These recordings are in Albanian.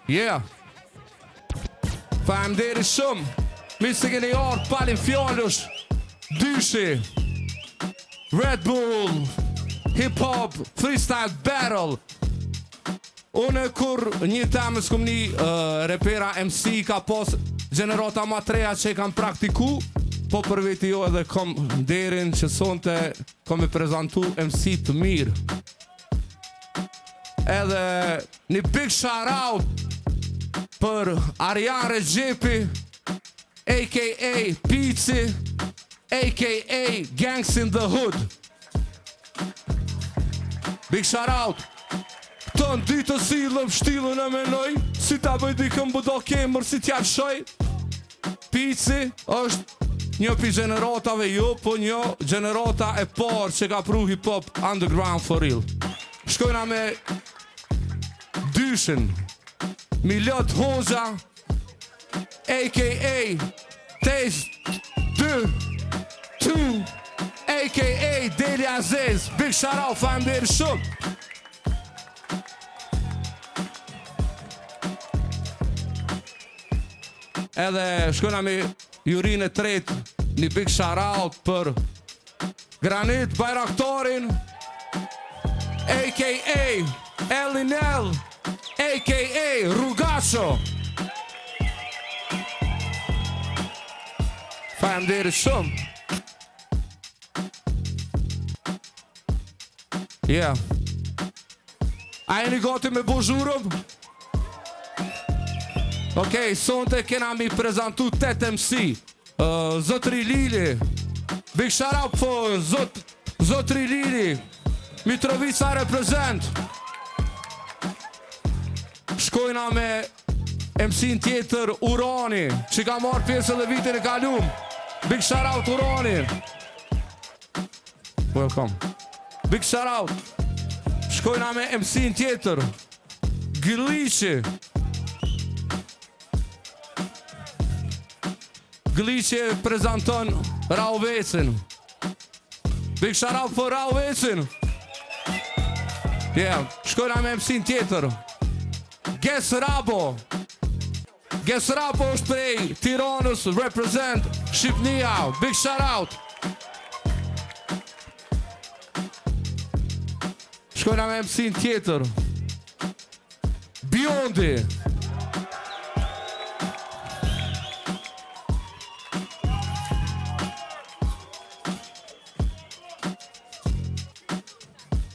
Yeah. Faleminderit shumë. Mirë se keni ardhur palin fjalësh. Dyshi. Red Bull. Hip Hop Freestyle Battle. Unë kur një temë s'kum ni uh, repera MC ka pos gjenerata ma t'reja që e kam praktiku, po për veti jo edhe kom nderin që sonte kom me prezentu MC të mirë. Edhe një big shout out për Arjan Rexhepi, aka Pici, aka Gangs in the Hood. Big shout out. Të në ditë të silëm shtillën e menoj Si ta bëj dikëm bëdo kemër si t'ja lëshoj Pici është një pi gjeneratave jo, po një gjenerata e parë që ka pru hip hop underground for real. Shkojna me dyshin Milot Hoxha AKA Taste 2 2 AKA Delia Zez Big shout out, faleminderit shumë Edhe shkojna me jurin e tretë Një big shout out për Granit Bajraktarin AKA Elinel AKA Rrugaço Faleminderit shumë Yeah A jeni gati me bo zhurëm? Okej, sonte kena mi prezentu 8 MC uh, Zotri Lili Big shout out for Zot, Zotri Lili Mitrovica represent Shkojna me MC-n tjetër Urani Që ka marrë pjesë edhe vitin e kalum Big shout out Urani Welcome. Big shout out. Shkojna me MC-n tjetër. Glliqi. Glliqi prezenton Rahovecin. Big shout out për Rahovecin. Yeah, shkojna me MC-n tjetër. Ges Rabo. Ges Rabo është prej Tiranës, represent Shqipnia. Big shout out. Shkojna me MC-n tjetër. Biondi.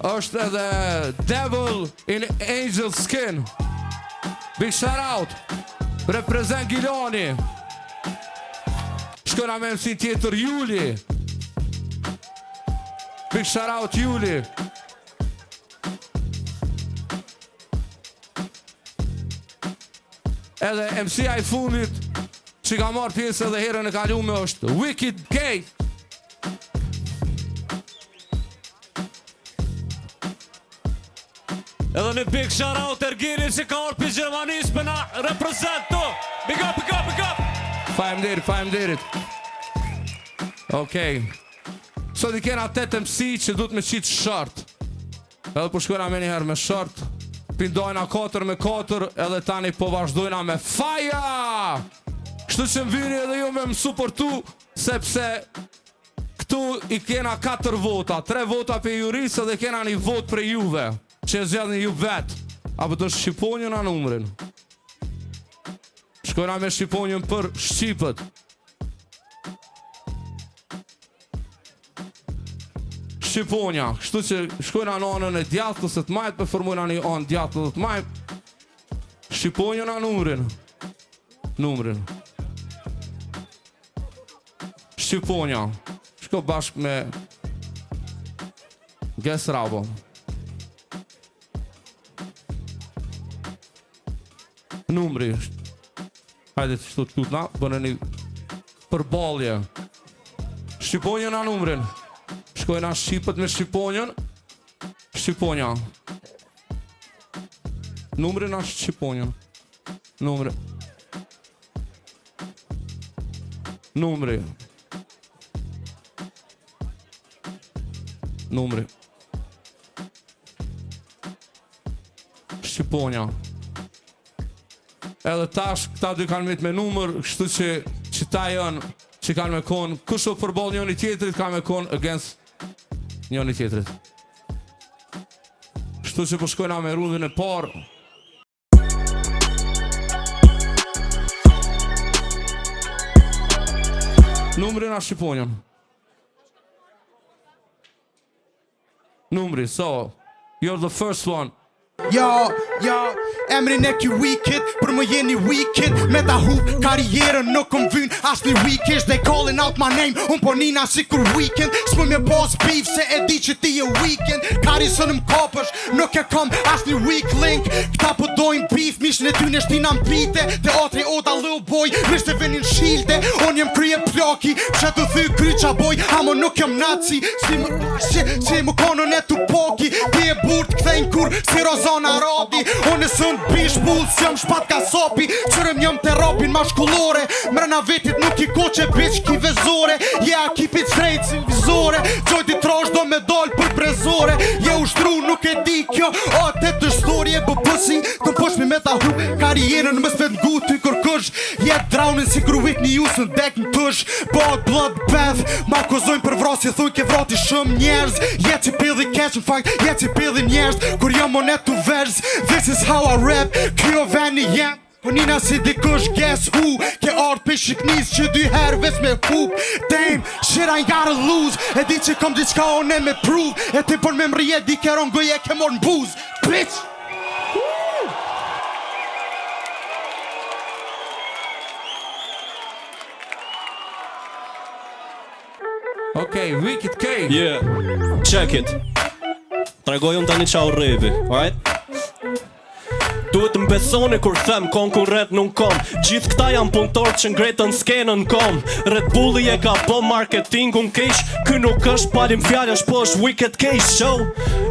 Është edhe Devil in Angel Skin. Big shout out. Represent Gilani. Shkojna me MC tjetër Juli. Big shout out Juli. Edhe MC-a i fundit që ka marrë pjesë edhe herën e kalume është Wicked Gate. Edhe një big shout out Ergini që ka ardhë prej Gjermanisë për na reprezentu. Big up, big up, big up. Faleminderit, faleminderit. Okej. Sot i kena 8 MC që du të me qitë short. Edhe po shkojna me njëherë me short. Pindojna 4 me 4 edhe tani po vazhdojna me faja! Kështu që më vini edhe ju me më suportu sepse këtu i kena 4 vota, 3 vota për jurisë dhe kena një vot për juve, që e zgjedhni ju vetë. Apo do shqiponjën a numrin? Shkojna me shqiponjën për shqipët. Shqiponja, kështu që shkojna në anën e djathtë ose të majtë, për formojna një anë djathtë dhe të majtë. Shqiponjën a numrin? Numrin. Shqiponja, shko bashkë me Ges Rabo. Numri është. Hajde të shtu të lutna, bënë një përballje. Shqiponjën a numrin. Shkojna shqipët me shqiponjën. Shqiponja. Numrin a shqiponjën. Numri. Numri. Numri. Shqiponja. edhe tash këta dy kanë met me numër, kështu që qëta janë që kanë me konë, kush o përballë njëri tjetrit ka me konë against njëri tjetrit. Kështu që po shkojna me rundin e parë. Numrin a Shqiponjën. Numri, so, you're the first one. Jo, jo, emrin e ki wicked Për më jeni wicked Me ta hup karrierën nuk më vyn As një weekish They calling out my name Unë po nina si kur weekend S'mu me pos beef se e di që ti je weekend Kari së në më kopësh Nuk e kom as një weak link Këta po dojnë beef Mishin e ty në shtina m'pite Teatri oda little boy Mirë se venin shilde Unë jem krye plaki Që të thy kryqa boy Amo nuk jam nazi Si më si, si më konën e Tupaci Ti e burr të kthejnë kur si Rozana Radi Unë sën bish bull si jam shpat kasapi Qërëm jam të rapin mashkullore Mrena vetit nuk i koqe bitch ki vezore Yeah, I keep it straight si vizore Gjoj ti trash do me dal për brezore Je ushtru nuk e di kjo O të të story e bëpësi Të poshmi me ta hu karrierën Mës me ngu ty kërkush Je drownin si kur Whitney Houston dek në tush Bëhet bloodbath Ma akuzojnë për vrasje Thuj ke vrati shumë njerëz Je që pidhi keq në fakt Je që pidhi njerëz Kur jam monet të vers This is how I rap Kjo veni jem Po nina si dikush guess who Ke ardh për shiknis që dy herë veç me hup Damn, shit I ain't gotta lose E di që kom diçka one me prove E ti për me mrri e di ke ron gëj e ke mor në buz Bitch! Okej, Wicked K. Yeah, check it. Tregoj unë tani qa u repi, alright? Duhet më besoni kur them konkurrent nuk kom Gjithë këta janë punëtor që ngretën skenën kom Red Bulli e ka bo marketingun keq Ky nuk është palim fjalësh po është Wicked K show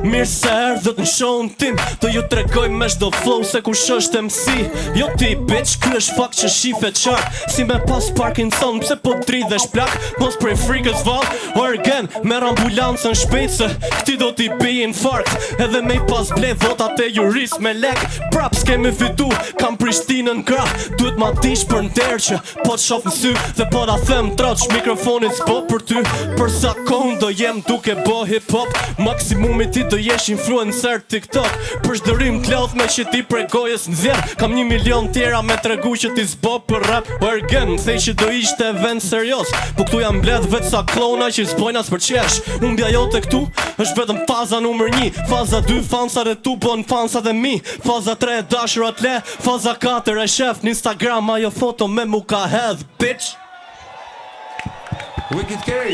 Mirë se erdhët në show tim Do ju tregoj me çdo flow se kush është MC Jo ti bitch, ky është fakt që shife qartë Si me pas Parkinson, pse po dridhesh plak Mos prej frikës vall, Orgen, merr ambulancën shpejt se Këti do t'i bi infarkt Edhe me i pas ble votat e juris me lek Prap s'kemi fitu, kam Prishtinën krah Duhet ma dish për nder që po t'shof në sy Dhe po ta them troç, mikrofonit s'bo për ty Për sa kohë do jem duke bo hip hop Maksimumi ti do jesh influencer TikTok Për zhdërim t'lodh me që ti prej gojës nxjerr Kam një milion tjera me tregu që ti s'bo për rap Ergen, më thej që do ishte event serios Po këtu jam mbledh vetë sa klona që s'bojnë as për qesh Humbja jote këtu është vetëm faza numër një Faza 2 fansat e tu bon fansat e mi Faza 3 e dashurat le Faza 4 e shef në Instagram ajo foto me mu ka hedh bitch Wicked K.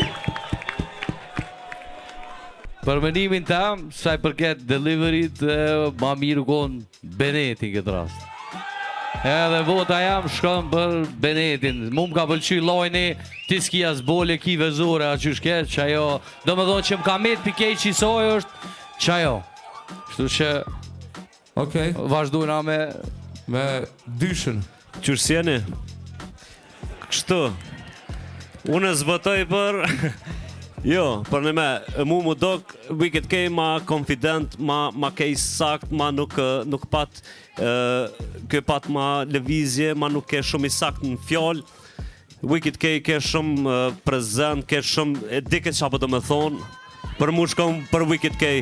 Për mendimin tem, sa i përket deliveryt, e, ma mirë u kon Beneti në këtë rast. Edhe vota jam shkon për Benetin. Mu më ka pëlqy lajni, ti s'ki as bole, ki vezore, a qysh ke, që ajo, do me thonë që më ka met pikej që i saj është, që ajo. Kështu që Okej, vazhdojna me me dyshën. Qysh s'jeni? Kështu. Unë zbotoj për... Jo, për në me, mu mu dok, Wicked K ma confident, ma, ma ke i sakt, ma nuk, nuk pat, uh, kë pat ma lëvizje, ma nuk ke shumë i sakt në fjalë. Wicked K ke shumë uh, prezent, ke shumë, e di ke qa po do me thonë. Për mu shkom për Wicked K.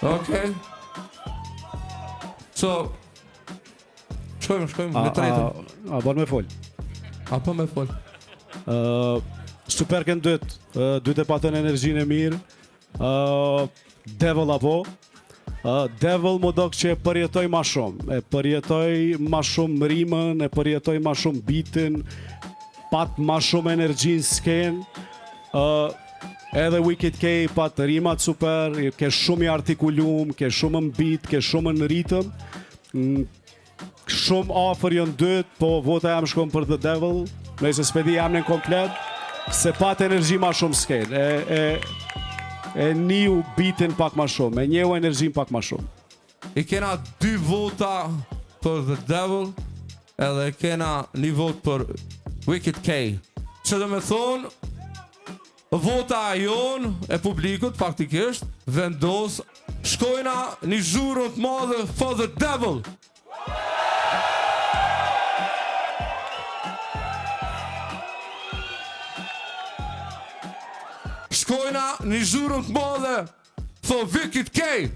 Okej. So, shkojmë, shkojmë A, me tretën. a, a bon me fol. A po me fol. Ë, super kënë dytë, uh, dytë e patën energjinë e mirë. Ë, Devil apo? Ë, Devil më dok që e përjetoj ma shumë. E përjetoj ma shumë rimën, e përjetoj ma shumë beatin, pat ma shumë energji në skenë. Ë, edhe Wicked K pat rimat super, ke shumë i artikulum, ke shumë në beat, ke shumë në ritëm. Mm, shumë afër janë dytë, po vota jam shkon për The Devil, nëse s'pe di emrin komplet, se pat energji ma shumë skenë, e, e, e niu beatin pak ma shumë, e njeu energjin pak ma shumë. I kena dy vota për The Devil edhe kena një vot për Wicked K. Që do me thonë, vota jonë e publikut faktikisht vendos shkojna një zhurmë të madhe for The Devil. Shkojna një zhurmë të madhe For Wicked K.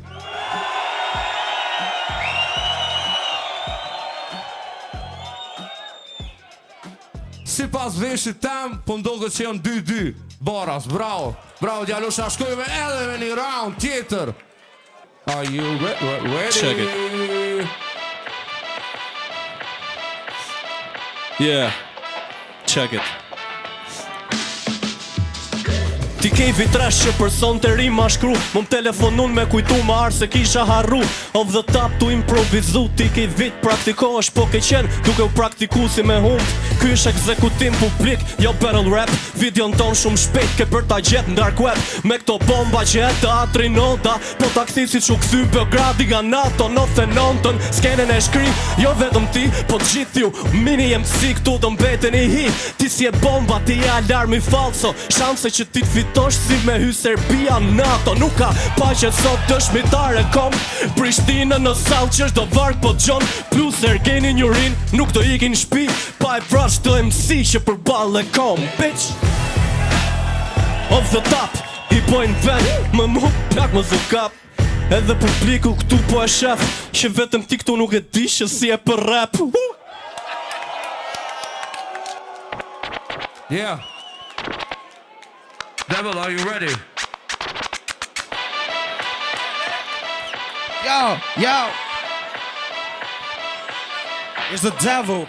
Sipas veshit tem, po m'doket që janë 2-2. Baras, bravo. Bravo, djalosha, shkojme edhe me një round tjetër. Are you re re ready? Check it. Yeah. Check it. Ti kej vitresh që person të ri ma shkru Më më telefonun me kujtu ma arë se kisha harru Off the top tu improvizu Ti kej vit praktikohesh po ke qen Duke u praktiku si me humb Ky është ekzekutim publik Jo battle rap Videon ton shumë shpejt ke për ta gjet në dark web Me këto bomba që e teatri nota Po ta kthi si që kthy Beogradi nga NATO 99-ën Skenën e shkri Jo vetëm ti, po gjithë ju Mini MC këtu do mbeten i hi Ti si e bomba, ti e alarmi falso Shanse që ti të fitosh si me hy Serbia NATO Nuk ka paqe sot dëshmitare kom Prishtinën në sallë që është do varg po gjon Plus Ergeni njurin nuk do ikin shpi Pa e vra çdo MC që përballë e kom Bitch Off the top I bojnë vend Më mu plak më zu kap Edhe publiku këtu po e shef Që vetëm ti këtu nuk e di që si e për rap uh! Yeah. Devil, are you ready? Yo, yo. It's the devil.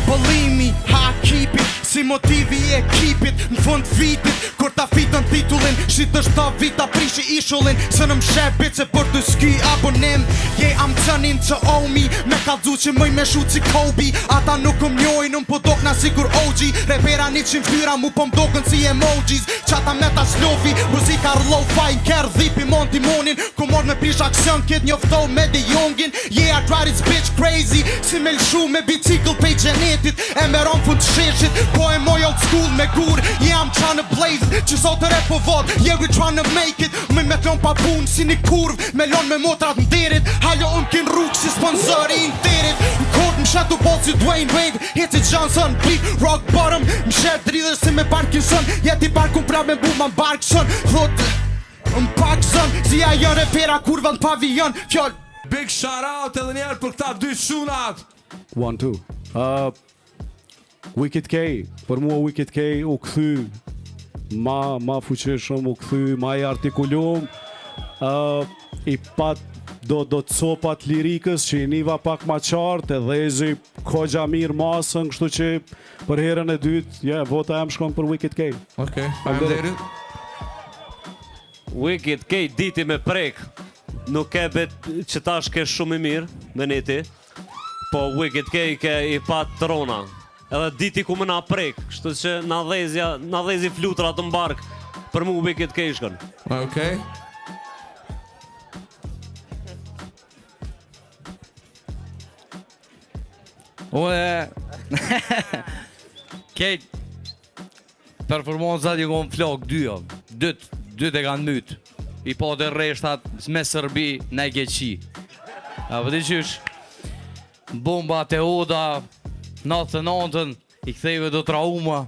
Pëllimi, hakipit, si motivi i ekipit Në fund vitit, kur ta fitën titullin Shit është ta vita prishi ishullin Se në mshebit se për të ski abonim Yeah, I'm turning to Omi Me kallzu që mëj me shoot si Kobe Ata nuk më njojnë, unë po dokna sikur OG Repera një qim ftyra, mu po m'dokën si emojis Qata me ta slofi, muzika lo-fi N'ker dhipi mon timonin Ku mor me prish aksion, kit njofto me de jongin Yeah, I drive this bitch crazy Si me lëshu me bicikl pej gjenetit E me ron fund sheshit Po e moj old school me gur Yeah, I'm tryna blaze it Që sot të re po vot Yeah, we tryna make it Me me t'lon pa pun si një kurv Me lon me motrat nderit Halo unë kin rrug si sponsori i nderit Në kort më shet u bol si Dwayne Wade Hit si Johnson Beat rock bottom Më shet dridhe si me Parkinson Ja ti barkun pra me bu ma m'barkson Thot Më pakson Si ajo repera kurva në pavion Fjall Big shout out edhe njerë për këta dy çunat. One, two. Uh, Wicked K, për mua Wicked K u kthy ma, ma fuqishëm, u kthy ma i artikulum, uh, i pat do do copat lirikës që i niva pak ma qartë edhe ezi kogja mirë masën, kështu që për herën e dytë, ja, vota jam shkon për Wicked K. Okej, faleminderit. Wicked K diti me prek. Nuk e bet që tash ke shumë i mirë me neti. Po Wicked K ke i pa trona. Edhe diti ku më na prek, kështu që na dhezja, na dhezi flutra të mbark. Për mu Wicked K shkon. Okej. Unë Kejt Performancat ju konë flok dyja Dyt, dyt e kanë myt I po të rreshtat me Sërbi në e keqi A po di qysh Bomba të oda 99-ën I kthejve do trauma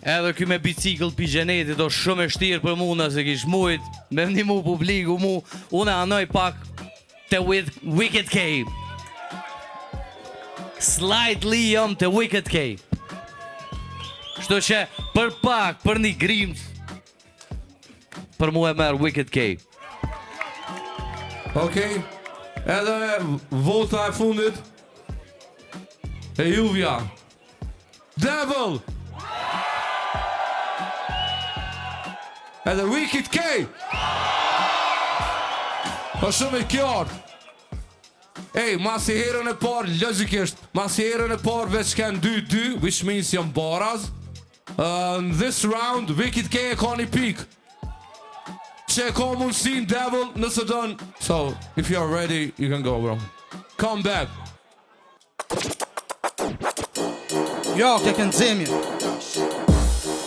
Edhe ky me bicikl pi gjenetit do shumë e shtirë për mu nëse kish mujt Me mu publiku mu Unë e anoj pak te with Wicked K Slightly jam te Wicked K Kështu që për pak, për një grims Për mu e merr Wicked K Okej. Edhe vota e fundit. E juvja. Devil. Edhe Wicked K. Po shumë i qartë. Ej, masi herën e parë, logjikisht, masi herën e parë veç kanë 2-2, which means janë baraz. Uh, in this round, Wicked K e ka një pikë. Që e ka mundësin Devil nëse don. So, if you're ready, you can go, bro. Come back. Jo, ke kënë zemje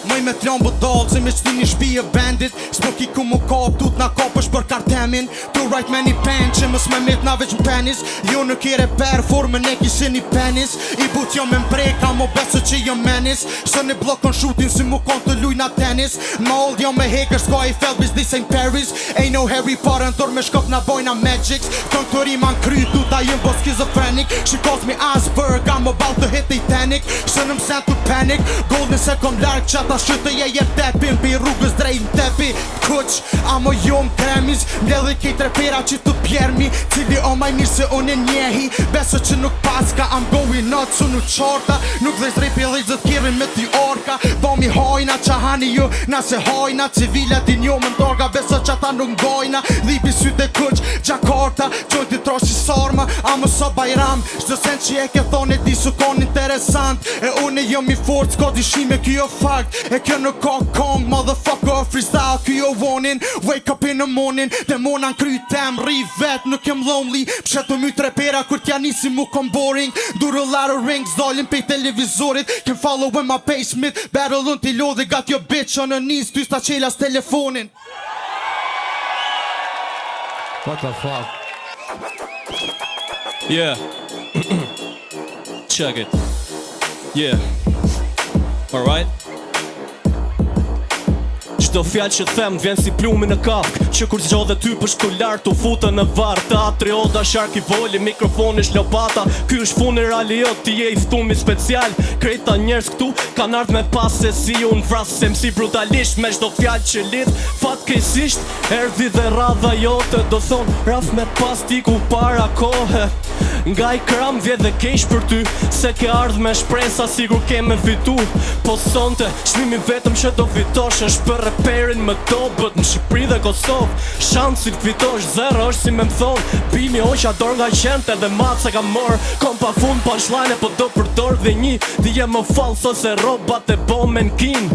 Mëj me t'lon budall Si me qëti një shpije bandit S'po ki ku mu kap, tu t'na kapësh për kartemin To write many pen, që mos me met na veç në penis Jo nuk i reper, formën e kishe një penis I but jo me mpreka, mo beso që jo menis Së një blokon shooting si mu kon të lujna tenis Mold jo me hacker, s'ka i fell this ain't Paris Ain't no Harry Potter, në dorë me shkop na bojna magics Kënë të rima në kry, tu ta jem bo schizophrenic She calls me iceberg, I'm about to hit Titanic Së në mësen to panic, golden se kom larg që ata shqytë je jep tepin Pi rrugës drejt në tepi, kuq, amo jo më kremis Mbledhi kejt repera që të pjermi Cili o maj mirë se unë e njehi Beso që nuk paska, I'm going nuts, unë nuk qarta Nuk dhe repi dhe zët kjerri me ty orka Bomi hajna që hani ju, na se hajna Civilat i njo më ndorga, beso që ata nuk ngojna Dhipi sytë e kuq, Gjakarta, qojnë t'i troshi sarma Amo sa bajram, çdo sen që e ke thonë e di su kon interesant E unë jom i fort, s'ka dyshime, kjo fakt E kjo nuk ka kong, motherfucker freestyle, kjo warning Wake up in the morning, demona në kry tem, rri vet, nuk jem lonely Pshe të my trepera, kur t'ja nisi mu kom boring Dur a lot of rings, dalin pej televizorit Can follow in my pace, mid battle unë t'i lodhi Got your bitch on her knees, ty s'ta qelas telefonin What the fuck? Yeah. Check it. Yeah. Alright. Çdo fjalë që them vjen si plumi në kafk Që kur zgjodhe ty për shku lart u futën në varr Teatri oda sharki voli, mikrofoni është lopata Ky është funerali jot, ti je i ftumi special Krejta njerëz këtu kanë ardh me pas se si unë vrasem si brutalisht Me çdo fjalë që lidh, fatkeqësisht Erdhi dhe radha jote Do thon, raf me pas ti ku para kohe Nga i kram vje dhe keq për ty Se ke ardh me shpresa sigur ke me fitu Po sonte, çmimi vetëm që do fitosh është për reperin më dobët Në Shqipëri dhe Kosovë Shansi të fitosh zero është si me më thon Bimi hoqa dorë nga qentë edhe mace ka mor Kom pa fund punchline po do përdor dhe një Ti je më falso se robat e bome në Kin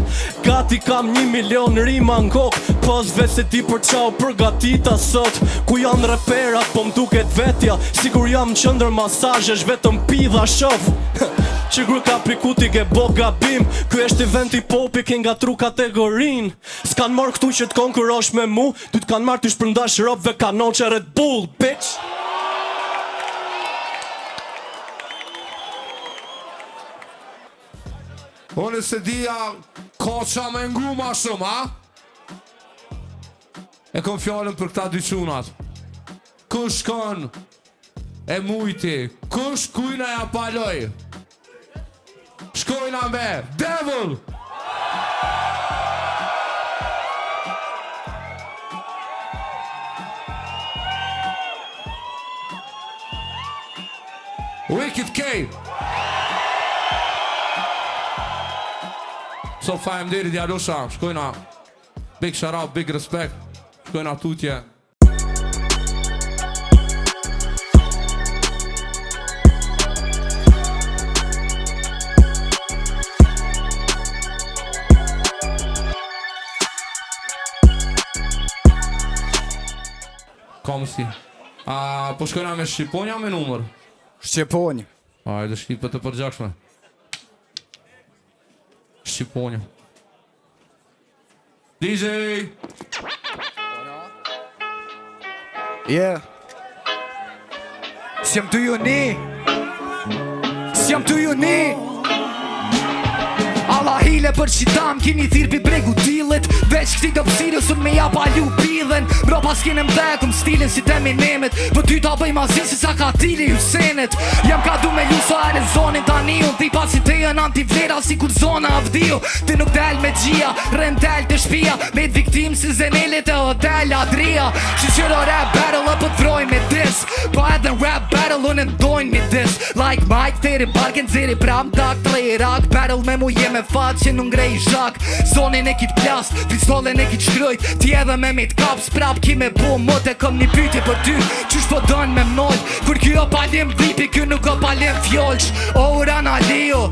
Gati kam 1 milion rima në kokë Po s've se di për qa u përgatita sot Ku janë reperat po m'duket vetja Sigur jam në qendër masazhesh vetëm pidha shof Që kur ka piku ti ke bo gabim Ky është eventi popi ke nga tru kategorin S'kan marrë këtu që të konkurosh me mu Ty të kanë marrë ty shpërndash robëve kanoçe Red Bull, bitch Unë se dia ka qa me ngu ma shumë, ha? E kom fjallën për këta dy qunat. Kush shkon e mujti? Kush kujna ja paloj? Shkojna me Devil! Wicked K! So faleminderit djalusha, shkojna Big shout out, big respect Shkojna tutje Kom si A, po shkojna me Shqiponja me numër? Shqiponjë. Hajde Shqipe të përgjakshme Shqiponja DJ Yeah. S'jam të ju një S'jam të ju një Alla hile për qidam Kini thirë pi bregu dillit Veç këti dopsirës unë me ja palu pidhen Bro pas kene mdekum stilin si Eminemit Po ty ta bëj mazin si sa katili Hysenet Jam ka du me lu sa ere zonin tani Unë ti pasi te jën anti-vlera si kur zona avdiu Ti nuk del me gjia, rën del të shpia Me viktim si zenelit e hotel Adria Që qëro rap battle e po t'vroj me dis Po edhe në rap battle unë ndojnë me dis Like Mike Theri, barken zeri pram dak Tre rak battle me mu je me fat që nuk ngrej zhak Zonin e kit plas, pistolin e kit shkrujt Ti edhe me mit kaps, prap ki me bo Mot e kom një pyetje për ty Qysh po don me mnol Kur ky o palim dhipi, ky nuk o palim fjolsh O uran Alio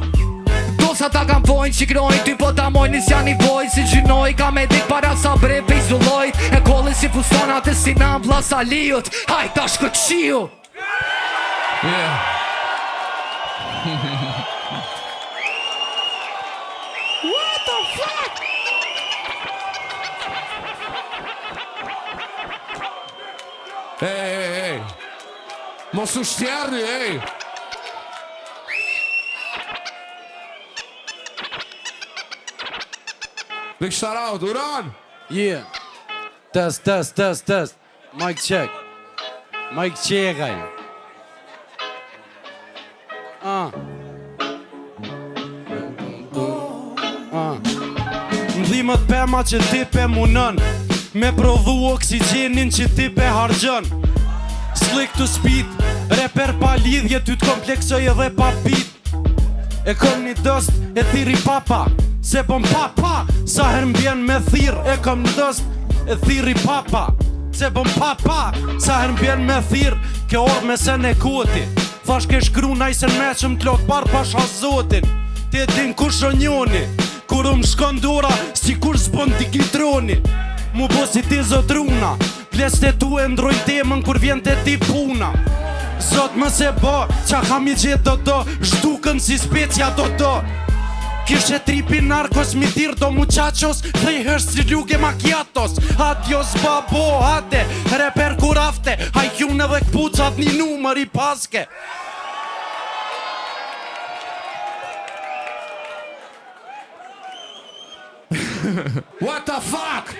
Dosa ta kam pojnë që krojnë Ty po ta mojnë nisja një vojnë Si gjynoj ka me dik para sa bre pej zullojt E kolli si fustonat e Sinan vlla Saliut Haj ta shkëqiu Yeah. What the fuck? Mos u shtjerni, ej! Big shout out, Uran! Yeah. Test, test, test, test. Mic check. Mic check aj. Ah. Ah. Ndhimët pema që ti pe munën Me prodhu oksigjenin që ti pe hargjën Slick to speed Reper pa lidhje ty t'kompleksoj edhe pa beat E kom një dost e thiri papa Se bom papa Sa her m'bjen me thirr E kom një dost e thiri papa Se bom papa Sa her m'bjen me thirr Ke orë me sen e koti Thash ke shkru najsen me që më t'lot par pasha zotin Ti e din kush o njoni Kur më shkon dora Si kur s'bon digitroni Mu bo si ti zotruna Pleqt e tu e ndrojnë temën kur vjen te ti puna Zot më se bo, qa kam i gjetë do do Zhdukën si specia do do Kishe tripi narkos mi thirr do muchachos Dhe i hështë si luge macchiatos Adios babo, hade, reper kur afte IQ-n edhe këpucat një numër i paske What the fuck?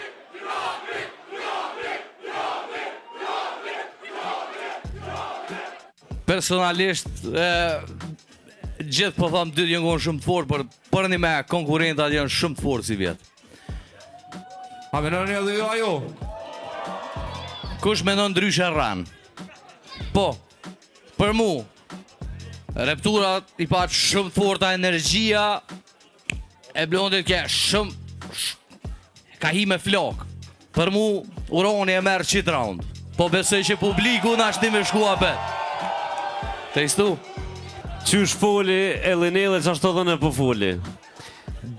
Personalisht, e, gjithë po them dytë janë konë shumë të fortë, por për një me konkurentat janë shumë të fortë si vjet. A menoni edhe ju ajo? Kush menon ndryshe rran? Po, për mu, repturat i pa shumë të forta energjia e blondit ke shumë sh, ka hi me flok. Për mu, Urani e merr qitë round. Po besoj që publiku na shti me shku apet. Të istu? Qysh foli Elineli që ashtu edhe në po foli.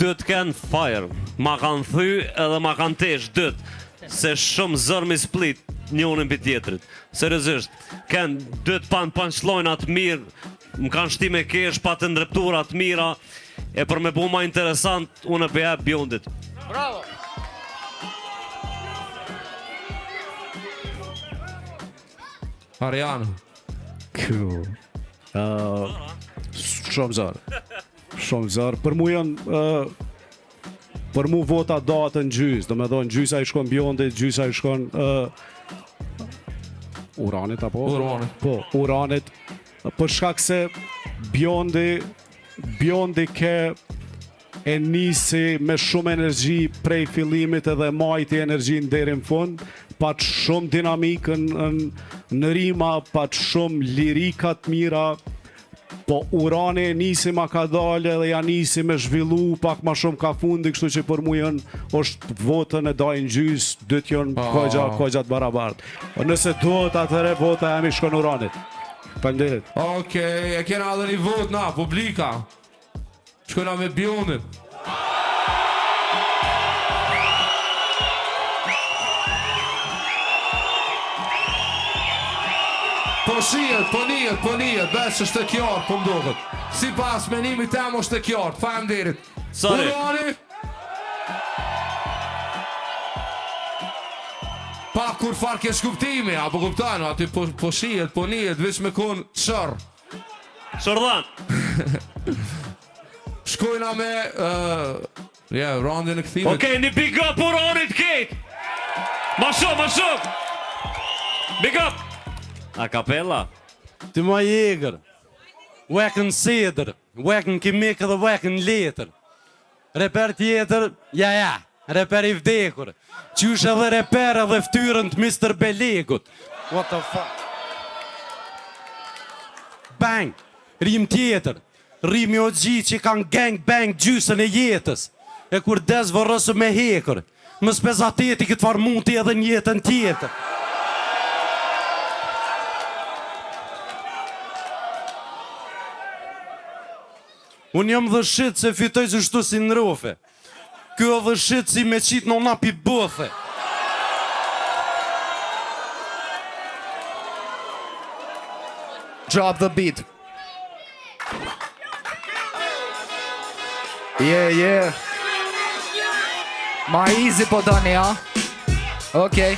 Dytë kenë fire. Ma kanë thy edhe ma kanë tesh dytë. Se shumë zër mi split njënin për tjetrit. Seriozisht, kenë dytë pan punchline atë mirë, më kanë shti me kesh, pa të ndreptura të mira, e për me bu ma interesant, unë e bëja Bjondit. Bravo! Arian. Kjo. Uh, shumë zor. Shumë zor. Për mu janë uh, për mu vota dahet në gjys, do me thonë gjysa i shkon Bjondit, gjysa i shkon uh, Uranit apo? Uranit. Po, Uranit. Për shkak se Bjondi Bjondi ke e nisi me shumë energji prej fillimit edhe majti energjinë deri në fund, pat shumë dinamikë në, në, në rima, pat shumë lirika të mira, po Urani e nisi ma ka dalë edhe ja nisi me zhvillu pak ma shumë ka fundi, kështu që për mu janë është votën e dajnë gjys, dytë janë Ah. kogja, kogja të barabart. Po nëse duhet atëherë vota jam i shkon Uranit. Faleminderit. Okej, e kena edhe një vot na, publika. Shkojna me Bjondin. Po shihet, po nihet, po nihet, veç është e qartë, po m'doket. Si pas menimit tem është e qartë, faleminderit. Sorry. Urani! Pa kur far kesh kuptimi, apo kupton, aty po, po shihet, po nihet, veç me kon qërr. Shërdhan! Shkojna me, uh, ja, roundin e kthimit. Okej, një big up Uranit kejt! Ma shumë, ma shumë! Big up! A kapella? Ti ma jegër Wek në sedër Wek në kimik dhe wek në letër Reper tjetër, ja ja Reper i vdekur Qysh edhe reper edhe ftyrën të Mr. Belegut What the fuck Bang Rim tjetër Rimi o gji që kanë gang bang gjysën e jetës E kur des vorrosë me hekër Më spezateti këtë farë muti edhe në jetën tjetër Unë jam dhe shit se fitoj qështu si në rofe Ky edhe shit si me qitë në pi bëthe Drop the beat. Yeah, yeah. Ma easy po doni, a? Okej.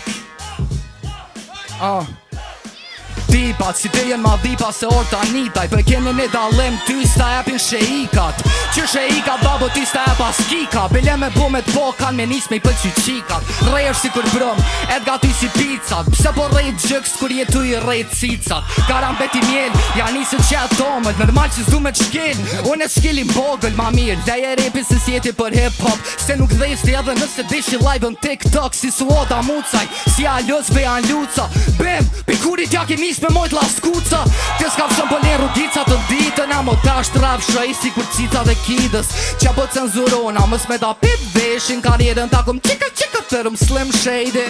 Ah. Tipat si te jenë ma dhipa se orta nitaj Po e kene një dallim ty s'ta epin sheikat Që sheikat babo ty s'ta ep as kika Bile me bo me t'po kan me nis me i pëlqy qikat Rresh si kur brum, et gati si picat Pse po rrej gjyks kur je tu i rrej cicat Karambeti mjel, ja nisë që atomët Normal që s'du me t'shkel, unë e shkelim vogël ma mirë Leje repi se s'jeti për hip hop Se nuk dhesti edhe nëse deshi live në TikTok Si Suada Mucaj, si Alos Bejan Luca Bim, pikurit ja ke nis me mojt laskuca Ti s'ka fshën po len rrugica të ditën Amo tash trafshoj si kur cica dhe kidës Qa po cenzurona, mos me ta pip veshin Karrierën ta kom qika qika thërëm Slim Shady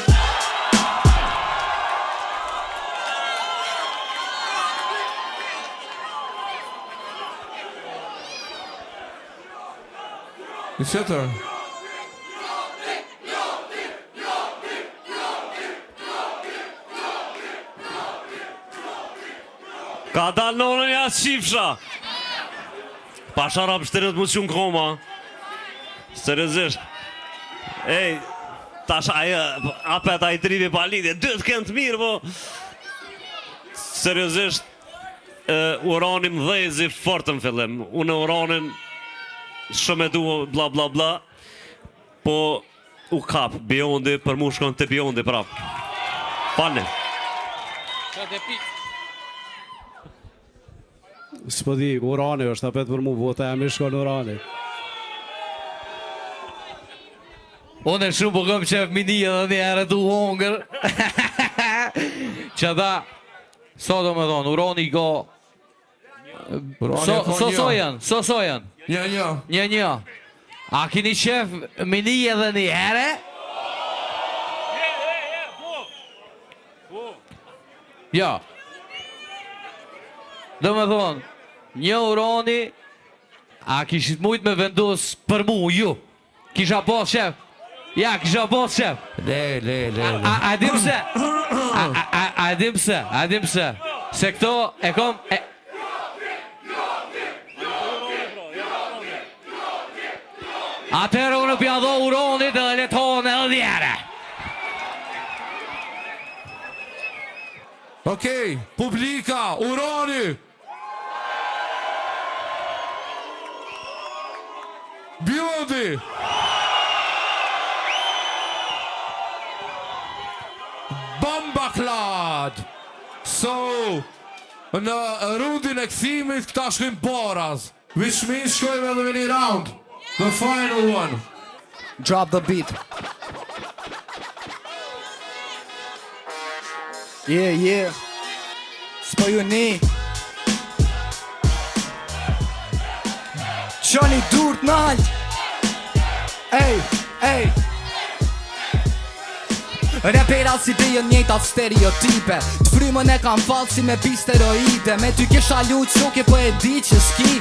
Një tjetër. Ka dalë në onën ja qifsha Pasha rap shtyrët mu që në koma Seriozisht Ej Tash ajo Apet ai trivi pa lidhje Dytë kënë të mirë po Seriozisht Uranim dhezi fort në fillim Unë uranin Shumë e du bla bla bla Po u kap Biondi për mu shkon te Biondi prap Falni S'po di, Urani është apet për mu, vota jam i shkon Urani. Unë e shumë po kom qef mi një edhe një herë tu hongër. Që da, sa do me thonë, Urani ka... Urani So, e ka so, një. so janë, so, so janë. Një, një. Një, një. A kini qef mi një edhe një herë? Ja. Do me thonë, një Urani, a kishit mujt me vendos për mu, ju? Kisha pas qef. Ja, kisha pas qef. Le, le, le, le. A, a dim pse? A, a, a, a dim pse? A dim pse? Se këto e kom... E... Atëherë unë pja dho Uranit edhe le t'honë edhe djere. Okej, publika, Urani! Biondi! Bombaklad! So, në rundin e kthimit këta shkojnë baraz. Which means shkojmë edhe me një round. The final one. Drop the beat. Yeah, yeah. S'po ju një. Qoni durt nalt. Ej, ej. Repera si ti jën njejtat stereotipe Të frymën e kam fall si me pi steroide Me ty kisha lut qoke po e di që s'ki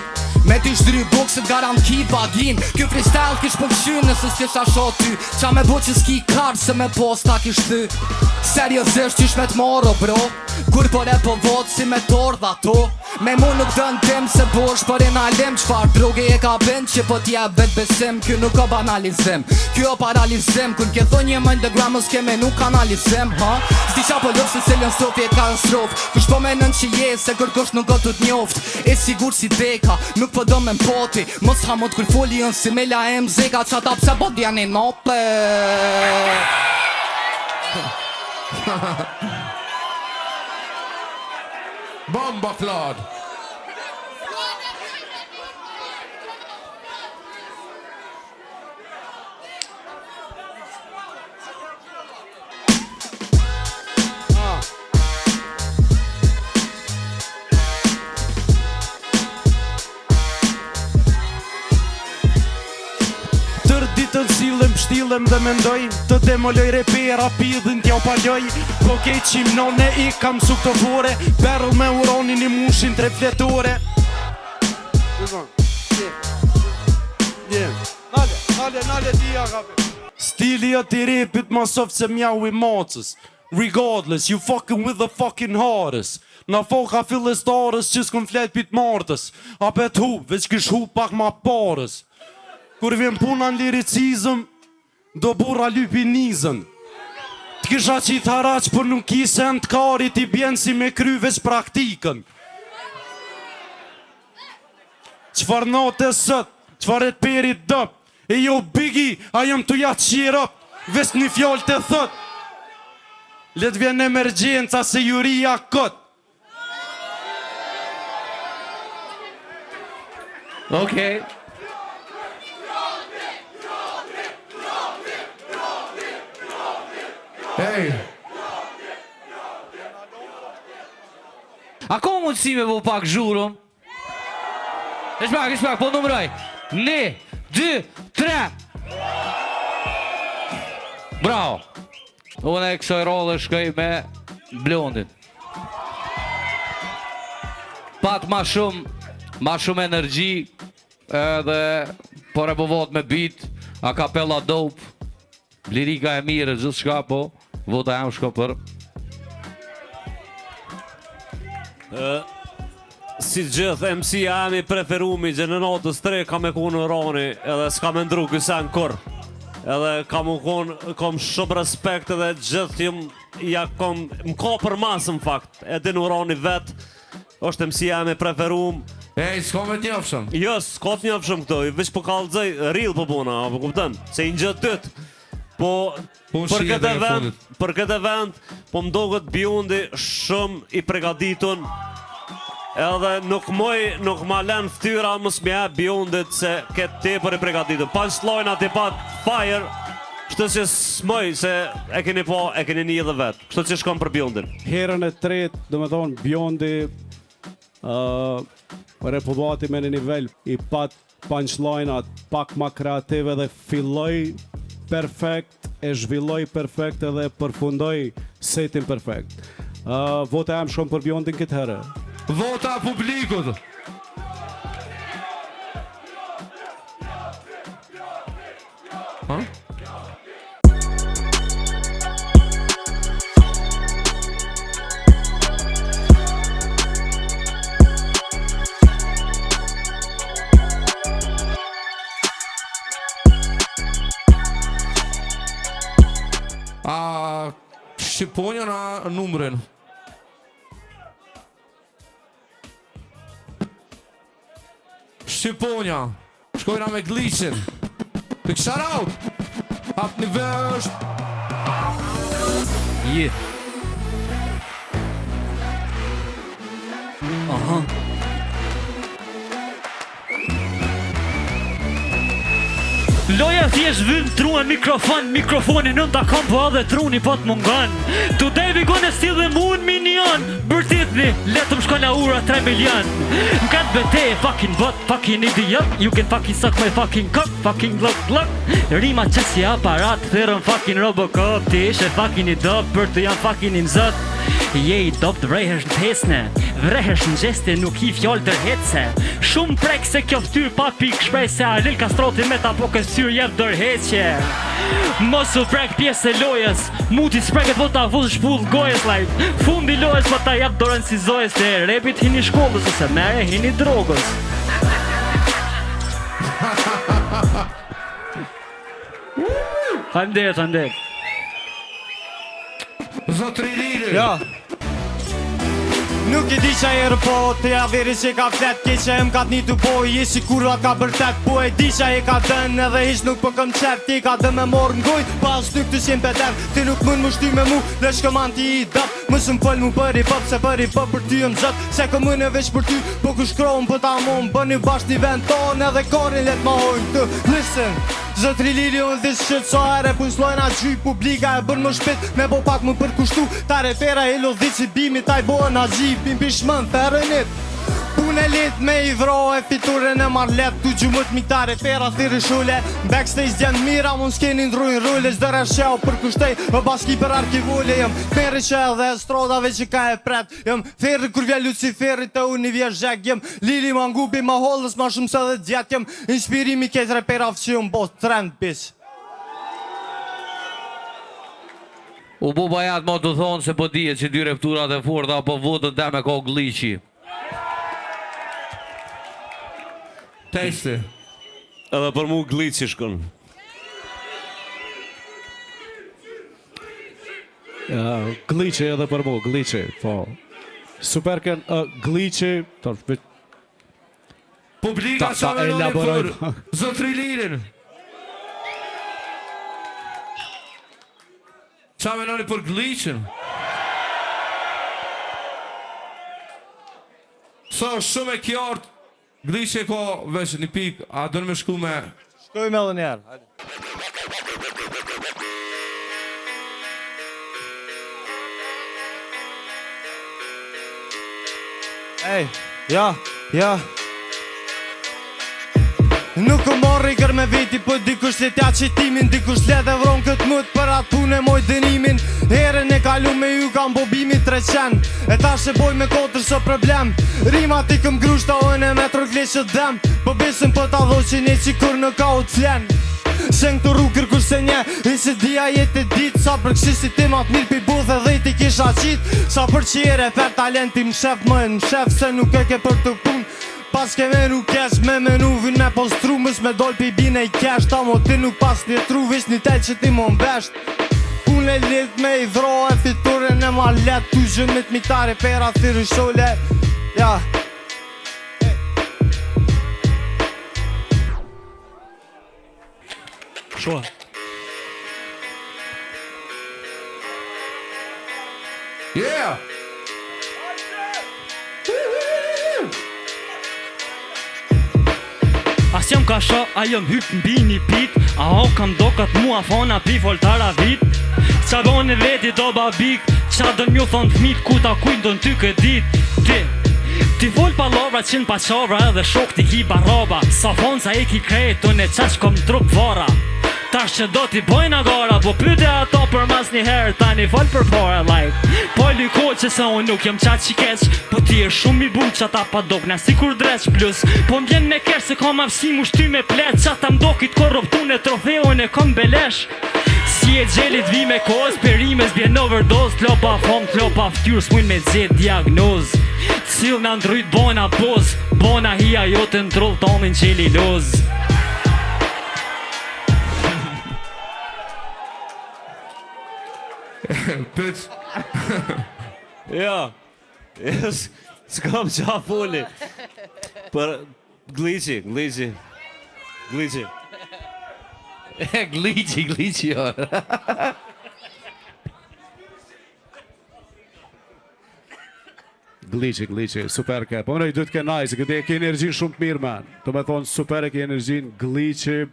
Me ty shdry buksit garant ki pagin Ky freestyle kish pëlqy nëse s'kisha sho ty Qa me bo që s'ki kar se me posta kish thy Seriozisht qysh me t'morro bro Kur po re po vot si me tordha to Me mu nuk dën tim se bosh për inalim Qfar droge e ka bin që po t'jep vetë besim Ky nuk o banalizim, ky o paralizim Kur ke thon një underground mos ke me nuk kanalizim ha? S'di qa po luft se cilën strof je katastrof Kush po menon që je se kërkush nuk o të t'njoft E sigur si deka, nuk po do me m'poti Mos hamot kur foli unë si me la em zeka Qa ta pse po djani nope Bombaklad! Tër ditën sillem, shtillem dhe mendoj Të demoloj repera, pidhin t'jau paloj Po kej qimnone i kam su këto fore Battle me uronin i mushin tre fletore Nale, nale, nale dia kape Stili jot i repit ma soft se mjau i macës Regardless, you fucking with the fucking hardest Na foka fillestarës që s'kom flet pit martës Apet hu, veç kish hu pak ma parës Kur vjen puna në liricizëm Do burra lypi nizën Të. T'kisha qit haraç, por nuk ki send kari Ti bjen si me kry veç praktikën Çfar nate sot, çfar reperi dop E jo Biggie, a jam tu ja cheer up Veç një fjalë të thot Le t'vjen emergjenca se juria kot Okej. Hey. A ka mundësi me bo pak zhurëm? Veç pak, veç pak, po numëroj. Një, dy, tre. Bravo. Unë e kësoj radhe shkoj me Blondin. Pat ma shumë, ma shumë energji edhe por e po me beat, a kapella dope, lirika e mirë, gjithçka, po vota jam shko për Ë, si gjithë MC jam i preferumi gjeneratës 3 ka me konë Urani edhe s'ka me ndru kësen kur. Edhe ka me konë, kom shumë respekt edhe gjithë jëm, ja kom, më ka për masë në fakt, e din Urani vet, është MC jam i preferum. Ej, s'ka me t'njofshëm. Jo, s'ka të njofshëm këto, veç po kallëzoj, real po bona, apo kupton? Se i ngjë tyt. Po Po, për shihet këtë e event, fundit. për këtë event, po më doket Biondi shumë i pregaditun. Edhe nuk moj, nuk ma lën fytyra mos më jap Biondit se këtë tepër i pregaditun. Punchline aty pat fire, kështu që s'moj se e keni po, e keni një edhe vet. Kështu që shkon për Biondin. Herën e tretë, do me thonë, Biondi uh, repubati me në nivel i pat punchline-at pak ma kreative dhe filloj perfekt, e zhvilloj perfekt edhe përfundoj setin perfekt. Uh, vota jam shumë për Biondin këtë herë. Vota e publikut. Ha? A Shqiponjën a numrin? Shqiponja Shkojna me Glitchin Big shout out Hap një vesh Yeah. Aha. Loja thjesht vyn trua mikrofon, mikrofoni nuk ta kom po edhe truni po të mungon. Today we gonna steal the moon minion. Bërtitni, le të më shkon aura 3 milion. Në këtë betejë fucking bot, fucking idiot. You can fucking suck my fucking cock, fucking glock glock. Rima që si aparat, thirrën fucking Robocop. Ti ishe fucking i dop, për të jam fucking i nzot. Je i dopt vrehesh në pesne Vrehesh në gjeste nuk i fjallë dërhece Shumë prek se kjo ftyr pa pik shprese Alil Kastroti me ta po kësyr jep dërheqje Mos u prek pjesë e lojës Muti s'preket po ta vuz shpull gojës like Fundi lojës po ta jap dorën si zojës Te repit hini shkollës ose mere hini drogës Faleminderit, faleminderit. Zotri Liri Ja. Nuk e di qa erë po Të ja veri që ka flet Ke që em ka të një të boj Je si kurva ka bërtet Po e di qa e ka dën Edhe hiq nuk po këm qef Ti ka dën me morë ngoj Pas nuk të qenë peder Ti nuk mund më shty me mu Dhe shkëman ti i dap Më së më fol mu për i pop Se për i pop për ty jëm zët Se këm unë veç për ty Po ku shkrohëm po ta mon Bëni bashkë një vend ton Edhe korin let ma hojnë të Listen Zotri Lili on this shit Sa here punchline a gjyj publika e bën më shpejt Me bo pak më përkushtu Ta repera e lodhit si bimi Ta i bohen a gji Bim pishmën therënit Punë e let me i vro e fituren e marr let Tu gjumët mi këta repera thirri shule Backstage djenë mira mund s'keni ndrujnë rule Çdo resheu përkushtej O bashki për arkivole Jëm ferri që edhe estradave që ka e pret Jëm ferri kur vjen Luciferi të unë i vjen zhek Jëm Lili Mangubi ma hollës ma shumë se dhe djetë Jëm inspirimi keq repera që jëm bo trend bitch U bu bajat mo të thonë se po dihet që dy repturat e forta po votën teme ka Glitchi. Testi. Edhe për mu Glitchi shkon. Uh, Glitchi edhe për mu, Glitchi, po. Super ken, uh, Glitchi, tash veç Publika Ta- qa ta menoni elaboroj për pak. Zotri Lirin Qa menoni për Glitchin Sa është shumë e kjartë Glitchi ka veç një pikë A do me shku me Shkojmë edhe një herë. Hajde. Ej, ja, ja. Nuk u morri kër me veti, po dikush le t'ja qitimin Dikush le dhe vron këtë mut për atë punë e moj dënimin Herën e kalu me ju kam bobimi 300 E tash e boj me kotër së problem Rima ti këm grushta o e në metro që dem Po besën po ta dho që një që kur në ka u t'flen Se në këtë rrugë kërkush se nje I se dia jetë e ditë Sa për këshi si ti ma të mirë pi buth edhe ti kisha qit Sa për që je reper talenti më shef më e më shef Se nuk e ke për të pun Pas ke menu kesh me menu vin me postru Mës me dol pi bine i kesh Ta mo ti nuk pas një tru Vish një tel që ti mo mbesht Punë e lit me i vro e fiturin e ma let Tu gjën me t'mitare pera thiru shole Ja Shua. Yeah! As jam ka sho, a jam hyp mbi një pit A o kam dokat mua fona pi foltara vit Qa bon e veti do babik Qa do mju thon fmit ku ta kujnë do ty këtë dit Ti Ti fol pa lovra qenë pa qovra edhe shok ti ki barroba Sa fon sa e ki krejt unë e qaq kom trup vora Tash që do t'i bojna gara Po pyte ato për mas një herë Tani fol për pare like Po lyko që se unë nuk jam qaq i keq Po ti je shumë i but që ata pa dokna si kur dreq Plus Po m'vjen me kesh se kam aftësi mu shty me plet Qa ta m'dokit korruptun e trofeun e kom belesh Si e gjelit vi me koz Perimes bjen overdose T'lo pa fom, t'lo pa ftyrë S'mujn me gjet diagnoz Cil na ndryt bona poz Bona hija jote ndrull tonin qeli loz Pyt Jo. Yes, s'kam qa foli. Për Glitchi, Glitchi. Glitchi. Glitchi, glitchi, jo. Glitchi, glitchi, super ke. Po mërë, i duhet ke nice, këtë e ke energjin shumë të mirë, man. Do me thonë, super e ke energjin, glitchi,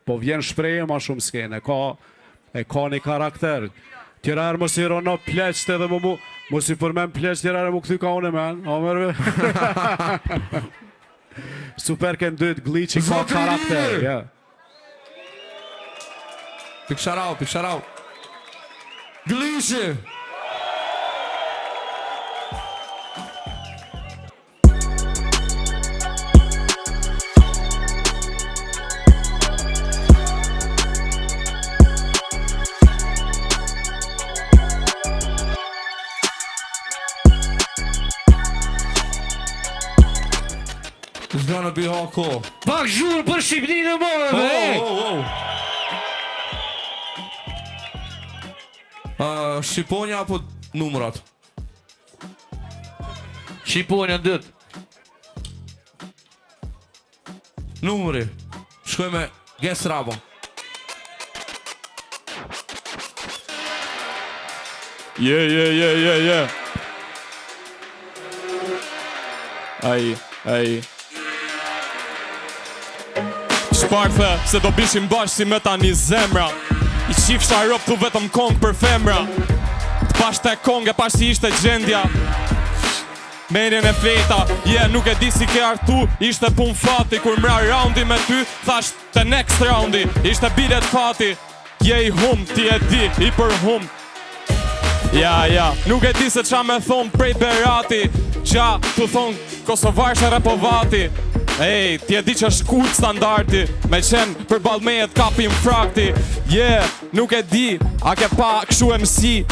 po vjen shprehje ma shumë skene, ka, e ka një karakter. Tjera herë mos i rono pleqt edhe mu mu, mos i përmen pleqt tjera herë mu këthy ka une, man. O mërë, super ke ndyt, glitchi ka Zotri karakter, Liri! yeah. Big shout out, big shout out Glitchi It's gonna be hardcore Pak zhurë për Shqipërinë e more, Oh, be! oh, oh. Uh, Shqiponja apo numrat? Shqiponja në dytë. Numri. Shkoj me Gens Rabo. Je, je, je, je, je. Ai, ai. Shparthe, se do bishim bashkë si me tani zemra I qifsha rop tu vetëm kong për femra Të pash te kong e pash si ishte gjendja Menjen e fleta, je nuk e di si ke artu Ishte pun fati, kur mra roundi me ty Thash te next roundi, ishte bilet fati Je i hum, ti e di, i për hum Ja, ja, nuk e di se qa me thon prej Berati Gja, tu thon Kosovar shë repovati Ej, ti e di që është kult standardi Me qenë për balmejet kapim frakti Yeah, nuk e di, a ke pa kshu MC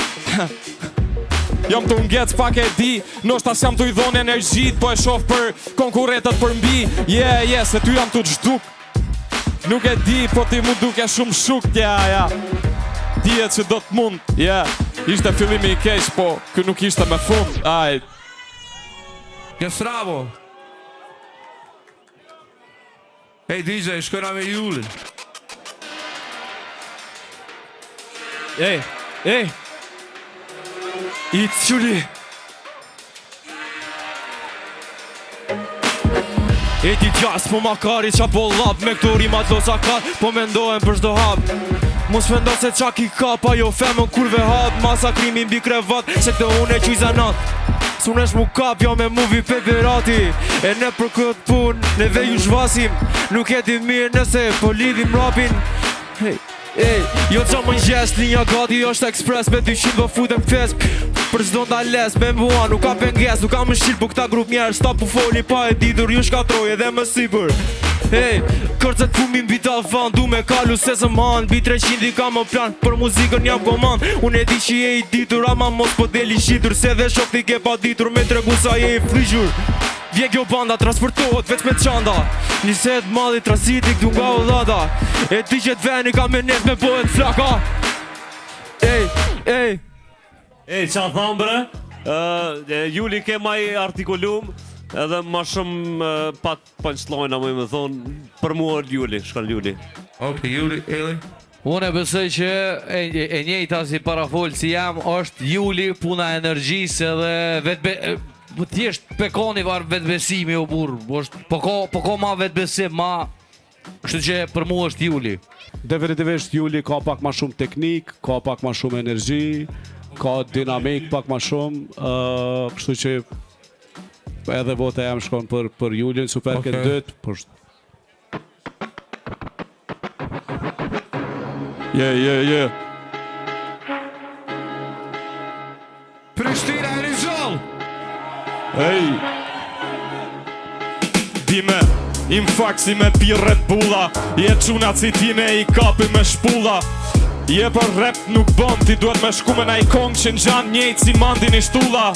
Jam të ngec pak e di Ndoshta s'jam të i dhonë energjit Po e shoh për konkurrentët për mbi Yeah, yeah, se ty jam të zhduk Nuk e di, po ti mu duke shumë shuk, ja, ja Dihet që do të mund, yeah. Ishte fillimi i keq, po ky nuk ishte me fund. Aj. Gesrabo. Ej DJ, shkojna me Julin. Ej, ej. It's Juli. E di gjas, po ma kari qa po lap Me këto rima t'lo sakat, po mendohem për çdo hap Mos mendo se qa ki kap, ajo femën kurve hap Masakrimi mbi krevat, se këtë unë e quj zanat S'unesh mu kap, jo me muvi pe berati E ne për këtë pun, neve ju zhvasim Nuk e di mirë nëse po lidhim rapin Hey. Ej, jo qa më ngjes, linja gati është ekspres Me 200 do futem fes Për çdo ndales, me mua nuk ka penges Nuk ka më shqilë, po këta grup njerës Ta po foli pa e ditur, ju shkatroj edhe më sipër Ej, kërcet fumi mbi tavan Du me kalu se së man Mbi 300 i ka më plan Për muzikën jam komand Unë e di që je i ditur Ama mos po deli shitur Se dhe shok ti ke pa ditur Me tregu sa je i frygjur Vjen kjo banda, transportohet veç me qanda Niset malli tranziti këtu nga Hollanda E di që t'veni ka me nes me bohet flaka Ej, ej Ej, qa tham bre? Uh, Juli ke ma i artikulum edhe ma shumë uh, pat punchline a më me thonë për mua Juli, shkon Juli. Okej, Juli, Eli. Unë e besoj që e, e, e njëjta si parafolësi jam është Juli puna e energjisë edhe vetbe Po thjesht pekoni var vetbesimi o burr, është po ka po ka ma vetbesim, ma kështu që për mua është Juli. Definitivisht Juli ka pak ma shumë teknik, ka pak ma shumë energji, ka dinamik pak ma shumë, uh, kështu që edhe vota jam shkon për për Julin, super okay. këtë dytë, por Yeah, yeah, yeah. Prishtina e Rizal. Ej. Dime, in fakt si me pi Red Bulla Je quna si ti ne i kapi me shpulla Je për rap nuk bon, ti duhet me shku me naj kong që ngjan njejt si mandin i shtulla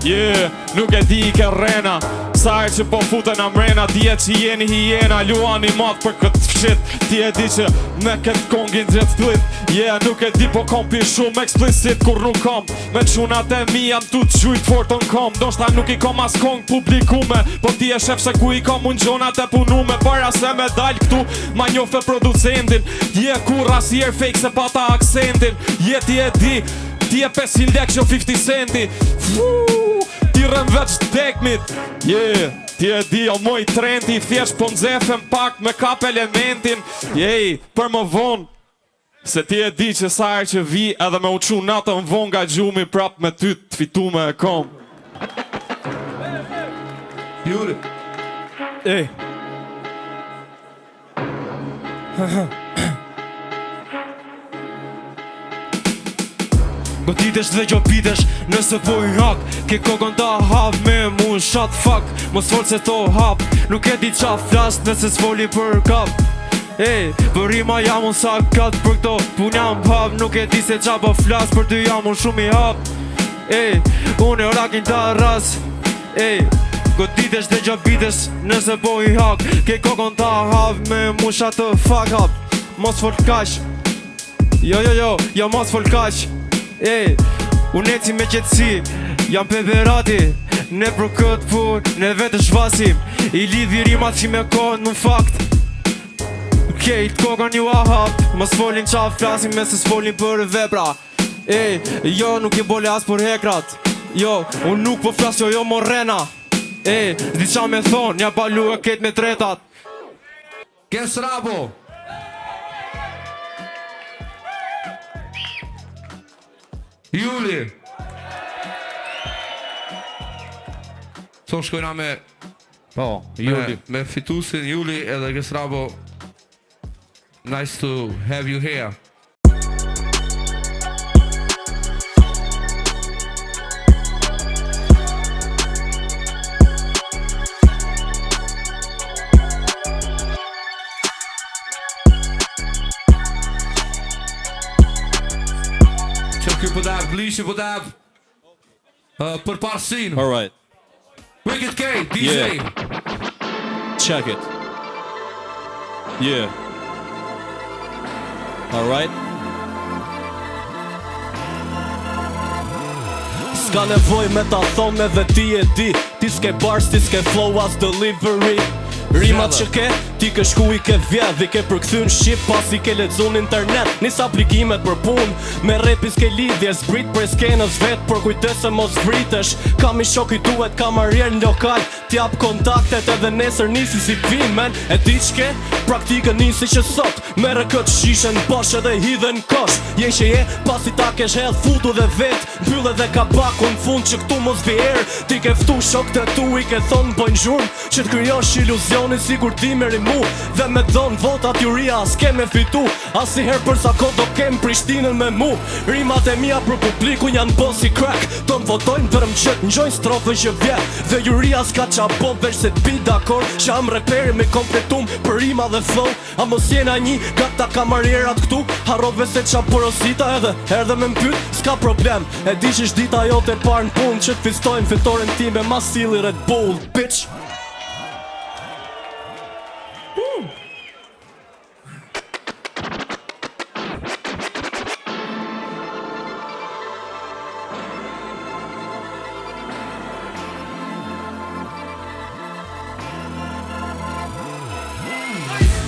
Je, Nuk e di i ke rrena Sa herë që po futen amrena Dije që jeni hijena Luani madh për këtë shit Ti e di që me këtë kongin gjithë klit Yeah, nuk e di po kom pi shumë eksplicit Kur nuk kom Me qunat e mi jam tu t'gjujt fort në kom Ndoshta nuk i kom as kong publikume Po ti e shef se ku i kom unë gjonat e punume Para se me dal këtu Ma njofe producentin Je kur asnjëherë fake se pata aksentin Je ti e di Ti e 500 lek që 50 centi Fuuu, Ti rën veç dekmit Yeah, ti e di o moj trenti Thjesht po nxehem pak me kap elementin Jej, për më vonë Se ti e di që sa herë që vi edhe me u qu natën vonë nga gjumi prap me ty të fitume e kom Juri. Ej. Goditesh dhe gjobitesh nëse po i hak Ke kokën ta hap me mu shut fuck Mos fol se to hap Nuk e di qa flas nëse s'foli për kap Ej, për rima jam unë sa kat për këto Pun jam hap Nuk e di se qa po flas për ty jam unë shumë i hap Ej, unë e rakin ta ras Ej, goditesh dhe gjobitesh nëse po i hak Ke kokën ta hap me mu shut the fuck up Mos fol kaq Jo, jo, jo, jo mos fol kaq Ej, unë eci me qetësi Jam pe berati Ne për këtë pun, ne vetë zhvasim I lidhi rimat që me kohë në fakt Kejt kokën ju a hap Mos folin qa flasim me se s'folin për vepra Ej, jo nuk i bole as për hekrat Jo, unë nuk po flas jo jo morena Ej, s'di qa me thonë, ja palu e kejt me tretat Kesrabo. Juli. So shkojna me Po, Juli. Me, me fitusin Juli edhe Gesrabo. Nice to have you here. Që ky po dap, Glishi po dap uh, për parsin. All right. Wicked K, DJ. Yeah. Check it. Yeah. All right. S'ka nevoj me ta thon edhe ti e di Ti s'ke bars, ti s'ke flow as delivery Rimat që ke, ti ke shku i ke vjedh I ke përkthy në shqip pas i ke lexu në internet Nis aplikimet për pun Me repi s'ke lidhje Zbrit prej skenës vet Por kujdes se mos vritesh Kam i shok i duhet kamarier në lokal T'jap kontaktet edhe nesër nisi si vi men E di qke, praktikën nisi që sot Merre këtë shishen bosh edhe hidhe në kosh Je që je, pasi ta kesh hedh futu dhe vet Mbylle dhe kapakun fund që këtu mos vi erë Ti ke ftu shok të tu i ke thonë bojnë zhurmë Që të krijosh iluzionin sikur ti me rimu Dhe me dhon votat juria s'ke me fitu Asnjëherë për sa kohë do kem Prishtinën me mu Rimat e mia për publikun janë bo si crack Do më votojnë vetëm që të ngjojnë strofën që vje Dhe juria s'ka qa bo veç se t'bi dakord Që jam reperi me kompletum për rima dhe flow A mos jena një nga këta kamarierat këtu Harrove se qa porosita edhe erdhe me m'pyt S'ka problem E di që është dita jote e parë në punë Që të festojmë fitoren time ma silli Red Bull, bitch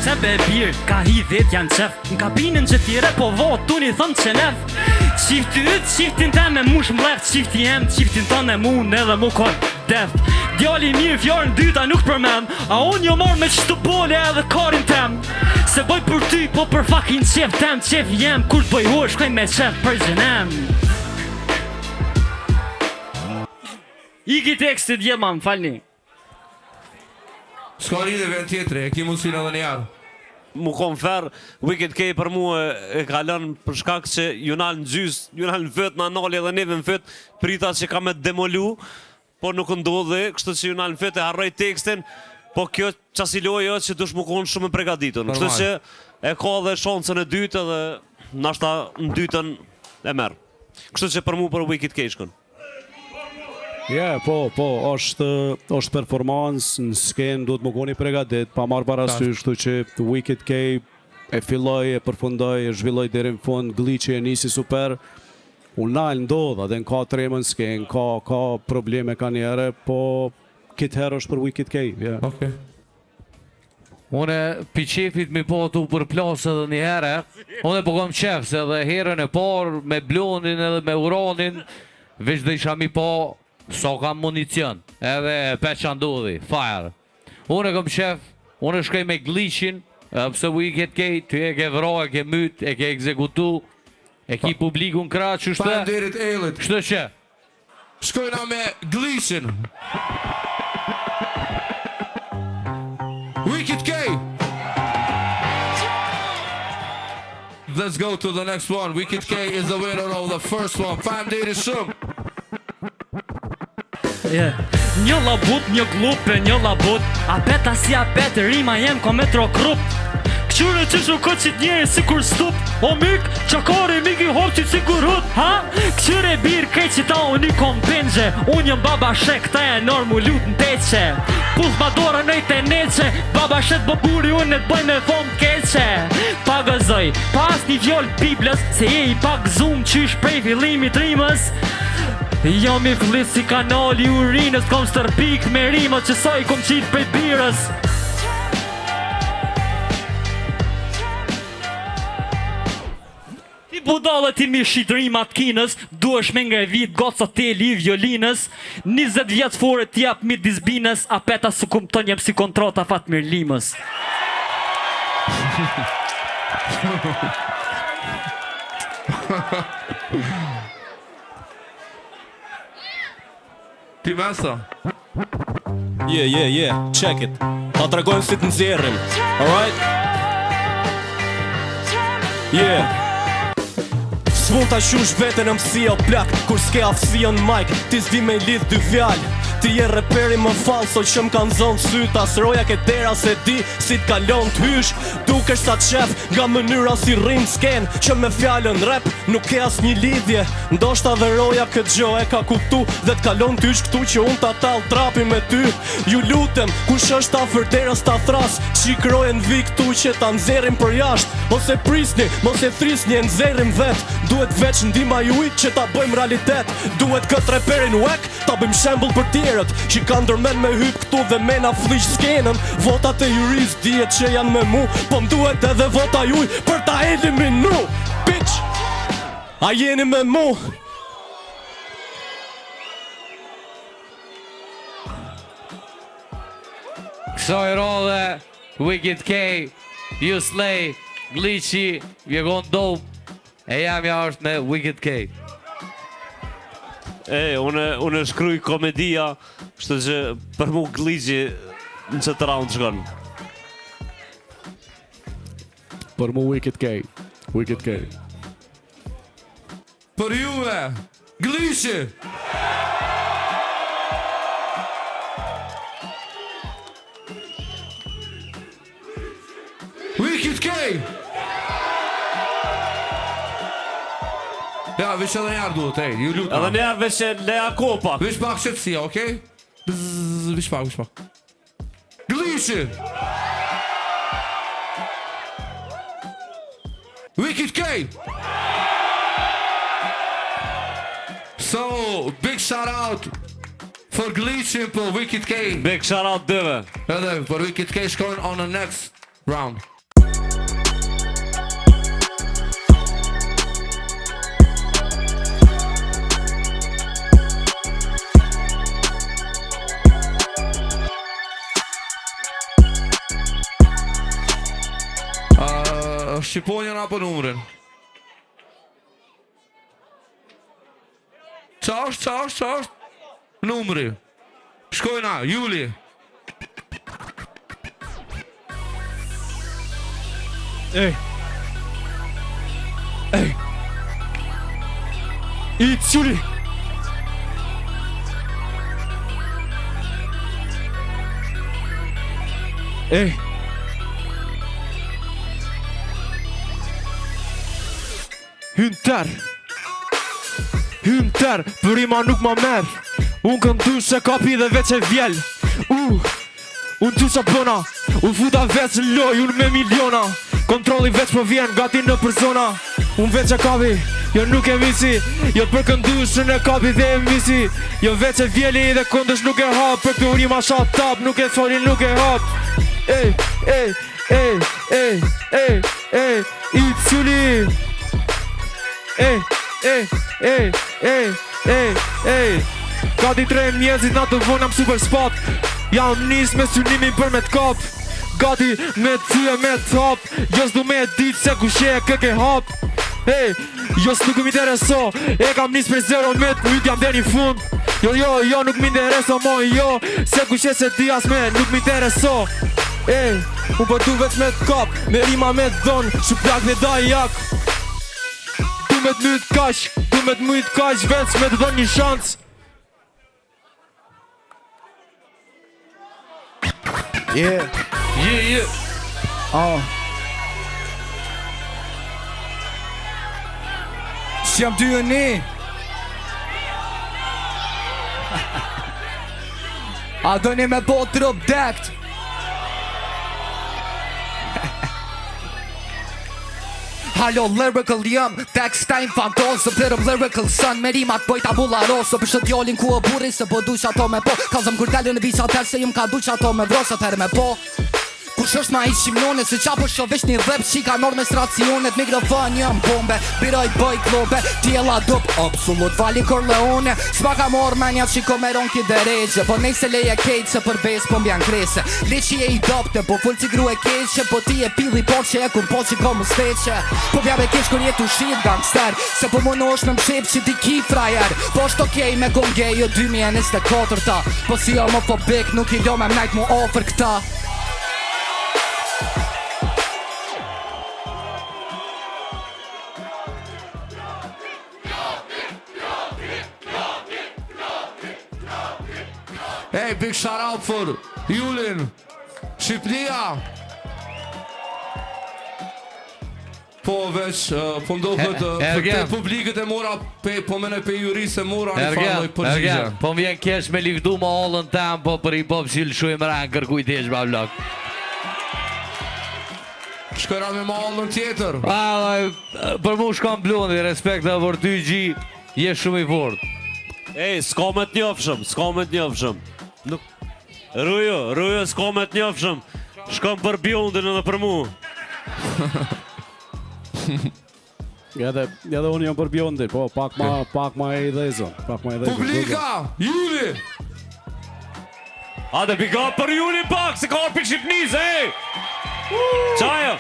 Se be bir, ka hi vet janë qef Në kabinën që tjere po vo, tu një thëmë që nef Qifti yt, qiftin tem e mush mlef Qifti jem, qiftin tën e mu edhe mu kon def Djali mirë fjarën dyta nuk përmend A unë jo marrë me qëtu bole edhe karin tem Se bëj për ty, po për fucking qef tem Qef jem, kur t'bëj hurë, shkoj me qef për gjenem Iki teksti djema, më falni S'ka lidhje vjen tjetri, e ki mundësinë edhe një herë. Mu kon fer, Wicked K për mu e, e ka lënë për shkak që ju nal në gjys, ju nal në fyt, na nali edhe neve në fyt, prita që ka me demolu, po nuk ndodhi, kështu që ju nal në fyt e harroj tekstin, po kjo qasi lojë që dush mu konë shumë e pregaditun. Kështu që e ka edhe shansën e dytë edhe nashta në dytën e merr. Kështu që për mu për Wicked K shkon. Yeah, po, po, është është performancë në skenë, duhet më koni pregadit, pa marrë parasysh, kështu që Wicked K e filloi, e përfundoi, e zhvilloi deri në fund, Glitchi e nisi super. U nal ndodh, edhe në ka tremën skenë, ka ka probleme ka njerë, po këtë herë është për Wicked K, yeah. Okej. Une pi qefit mi po tu përplas edhe një herë Une po kom qef se edhe herën e parë me Blonin edhe me Uranin Veç dhe isha mi po sa kam municion Edhe pe qa ndodhi, fire Une kom qef, une shkoj me Glitchin Edhe pse Wicked K, ty e ke vra, e ke myt, e ke ekzekutu E ki publikun krah qështu Faleminderit Ellit. Kështu që Shkojna me Glitchin. Wicked K. Let's go to the next one. Wicked K is the winner of the first one. Faleminderit shumë. Yeah. Një labut, një glup e një labut Apet asi apet, rima jem ko metro krup Kqyre që shu këqit njeri si kur stup O mik, qakari mik i hop që si kur hut Ha? Kqyre bir kejt që ta unë i kom penxhe Unë jëm baba shek, ta e normu lut në teqe Puth ma dorën nëj të neqe Baba shet boburi unë e t'bëj me fom keqe Pa gëzoj, pa as një fjallë biblës Se je i pak zoom qysh prej fillimit rimës Jam i flit si kanali urinës Kom stërpik me rima që sa i kom qitë prej birës Ti budale ti mi shit rimat kinës Duhesh me ngrevit goca teli i violinës 20 vjet fore t'jap midis binës Apeta su kumton jem si kontrata Fatmir Limës Ti mesa. Yeah, yeah, yeah, check it. Ta tregojmë si të nxjerrim. Alright? Yeah. S'mund ta shush veten në mësi o plak Kur s'ke aftësi në mic Ti s'di me lidh dy fjalë Ti je reperi më falso që më kanë zonë syt As roja ke dera se di si t'kalon t'hysh Dukesh sa qef nga mënyra si rrim sken Që me fjalën rap nuk ke as një lidhje Ndoshta dhe roja këtë gjë e ka kuptu Dhe t'kalon t'hysh këtu që unë ta tall trapi me ty Ju lutem, kush është afër derës ta thras Qik rojen vi këtu që ta nxjerrim për jashtë. Mos e prisni, mos e thrisni e nxjerrim vet Duhet veç ndihma juj që ta bëjmë realitet Duhet këtë reperin wack ta bëjmë shembull për tjerët Që kanë ndërmend me hyp këtu dhe me na flliq skenën Votat e jurisë dihet që janë me mu Po m'duhet edhe vota juj për ta eliminu Bitch! A jeni me mu? Kësaj radhe Wicked K, You Slay, Glitchi, Vjegon Dope E jamja është me Wicked K E, unë, unë shkruj komedia, kështu që për mu Glitchi në qëtë round shkon. Për mu Wicked K. Wicked K. Për juve, Glitchi! Wicked K! Ja, veç edhe njerë duhet, ej, ju lutem. Edhe njerë veç e leja ko pak. Veç pak qetësia, okej? Bzzz, veç pak, veç pak. Glitchi! Wicked K! So, big shout out for Glitchin për Wicked K. Big shout out dyve. Edhe për Wicked K shkojnë on the next round. Uh, Shqiponjën apo numrin? Qa është, qa është, qa është? Numri. Shkojna, Juli. Ej. Ej. It's Juli. Ej. Hyn tërr Hyn tërr Për rima nuk ma merr Unë këndu se kapi dhe veç e vjell Uh Unë ty qa bëna Unë futa veç në loj Unë me miliona Kontrolli veç po vjen Gati në përzona Unë veç e kapi Jo nuk e misi Jo për këndushën e kapi dhe e misi Jo veç e vjeli dhe këndësh nuk e hap Për këtu rima shut up Nuk e foli nuk e hap Ej, ej, ej, ej, ej, ej It's Juli Ej, ej, ej, ej, ej, ej Gati tre mjezit na të vonë jam super spot Jam nis me synimin për me t'kap Gati me t'thy e me t'hap Jo s'du me dit se kush je e kë ke hap Ej, jo s'nuk më intereso E kam nis prej zero me t'myt jam deri n'fund Jo, jo, jo, nuk më intereso mo, jo Se kush je se di as me, nuk më intereso Ej, unë po du veç me t'kap Me rima me t'dhon, shuplak dhe dajak Du me t'myt kaq, du me t'myt kaq Veç me t'dhon një shans Yeah. Yeah, yeah. Oh. S'jam dy e një A do një me bo drop dekt Halo lyrical jam Text time fantazëm Përëm lyrical son Me rimat boj tabula rosa Për shë djallin ku e burri Se po du që ato me po Kallzëm kur dalën në visha tërë Se jëm ka du që ato me vros Atëherë me po Kush është ma i shimnone Se qa po shoh veç një dhep Që ka norme stracionet Mikrofon jam bombe Biroj bëj klobe Tjella dop Absolut Vali Corleone S'ma ka marrë menja që ko me ron ki derexhe Po nejse leje kejt se për bes po mbjan krese Leqi e i dopte Po fol si gru e keqe Po ti e pilli por që e kum po që ko musteqe Po vja be keq kur je tu shit gangster Se po munosh me mshep që ti ki frajer Po është okej me gonge jo 2024 ta Po si homofobik nuk i lo me mnajt mu ofër këta Hey, big shout out for Julin Shqipnia Po veç, uh, po ndohet uh, për te publikët e mora pe, po mene pe jurisë e mora një farë lloj përgjigje. Ergen, po më vjen keq me livdu me allën tem, po për hip hop si lëshojmë ran kërkujt heq ba vlog. Shkojna me mallën tjetër. Ah, për mu shkon Blondi, respekt edhe për ty Gji, je shumë i fort. Ej, s'ka me të njofshëm, s'ka me të njofshëm. Nuk Ruju, ruju, s'ka me të njofshëm. Shkon për Bjondin edhe për mu. Edhe edhe unë jam për Bjondin, po pak ma pak ma i dhezun, pak ma i dhezun. Publika, Juli. Ade, big up për Juli pak, se ka orë për Shqipnis, ej! Qajo?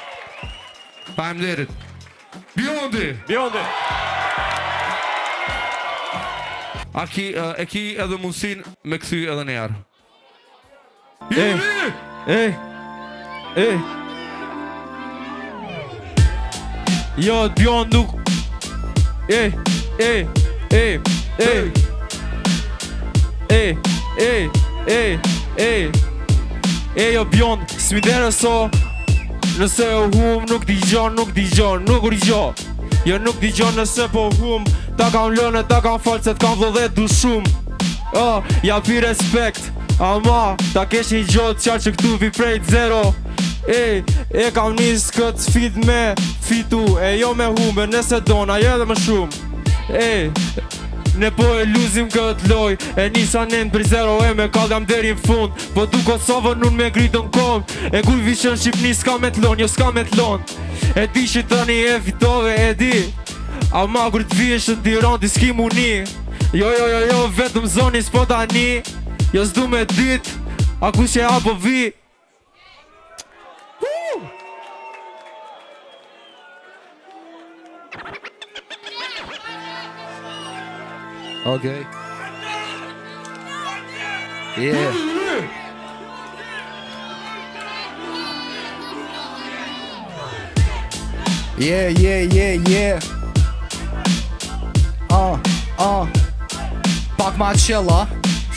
Faleminderit. Bjondi. Bjondi. A ki, e ki edhe mundësin me kthy edhe një herë. Ej, ej, ej. Jo, Bjond nuk Ej, ej, ej, ej Ej, ej, ej, ej Ej, jo Bjond, s'mi so Nëse u hum, nuk digjon, nuk digjon, nuk rigjo Jo nuk digjon nëse po hum Ta kam lënë, ta kam falë, se t'kam vëll dhe du shumë Oh, ja pi respekt Ama, ta kesh një gjo të qartë që këtu vi prej zero Ej, e kam nis këtë sfid me fitu E jo me humbe, nëse dona, jo edhe më shumë Ej, ne po e luzim këtë loj E nisa në për zero e me kall jam deri në fund Po du Kosovën unë me ngritën kom E kur vishën Shqipni s'ka me t'lon, jo s'ka me t'lon E di që tani e fitove, e di Ama kur t'vish në Tiran ti s'ki muni Jo, jo, jo, jo, vetëm zoni s'po tani Jo s'du me dit, a kush e apo vi Okej. Yeah. Yeah, yeah, yeah, yeah. Ah, ah. Pak ma qella,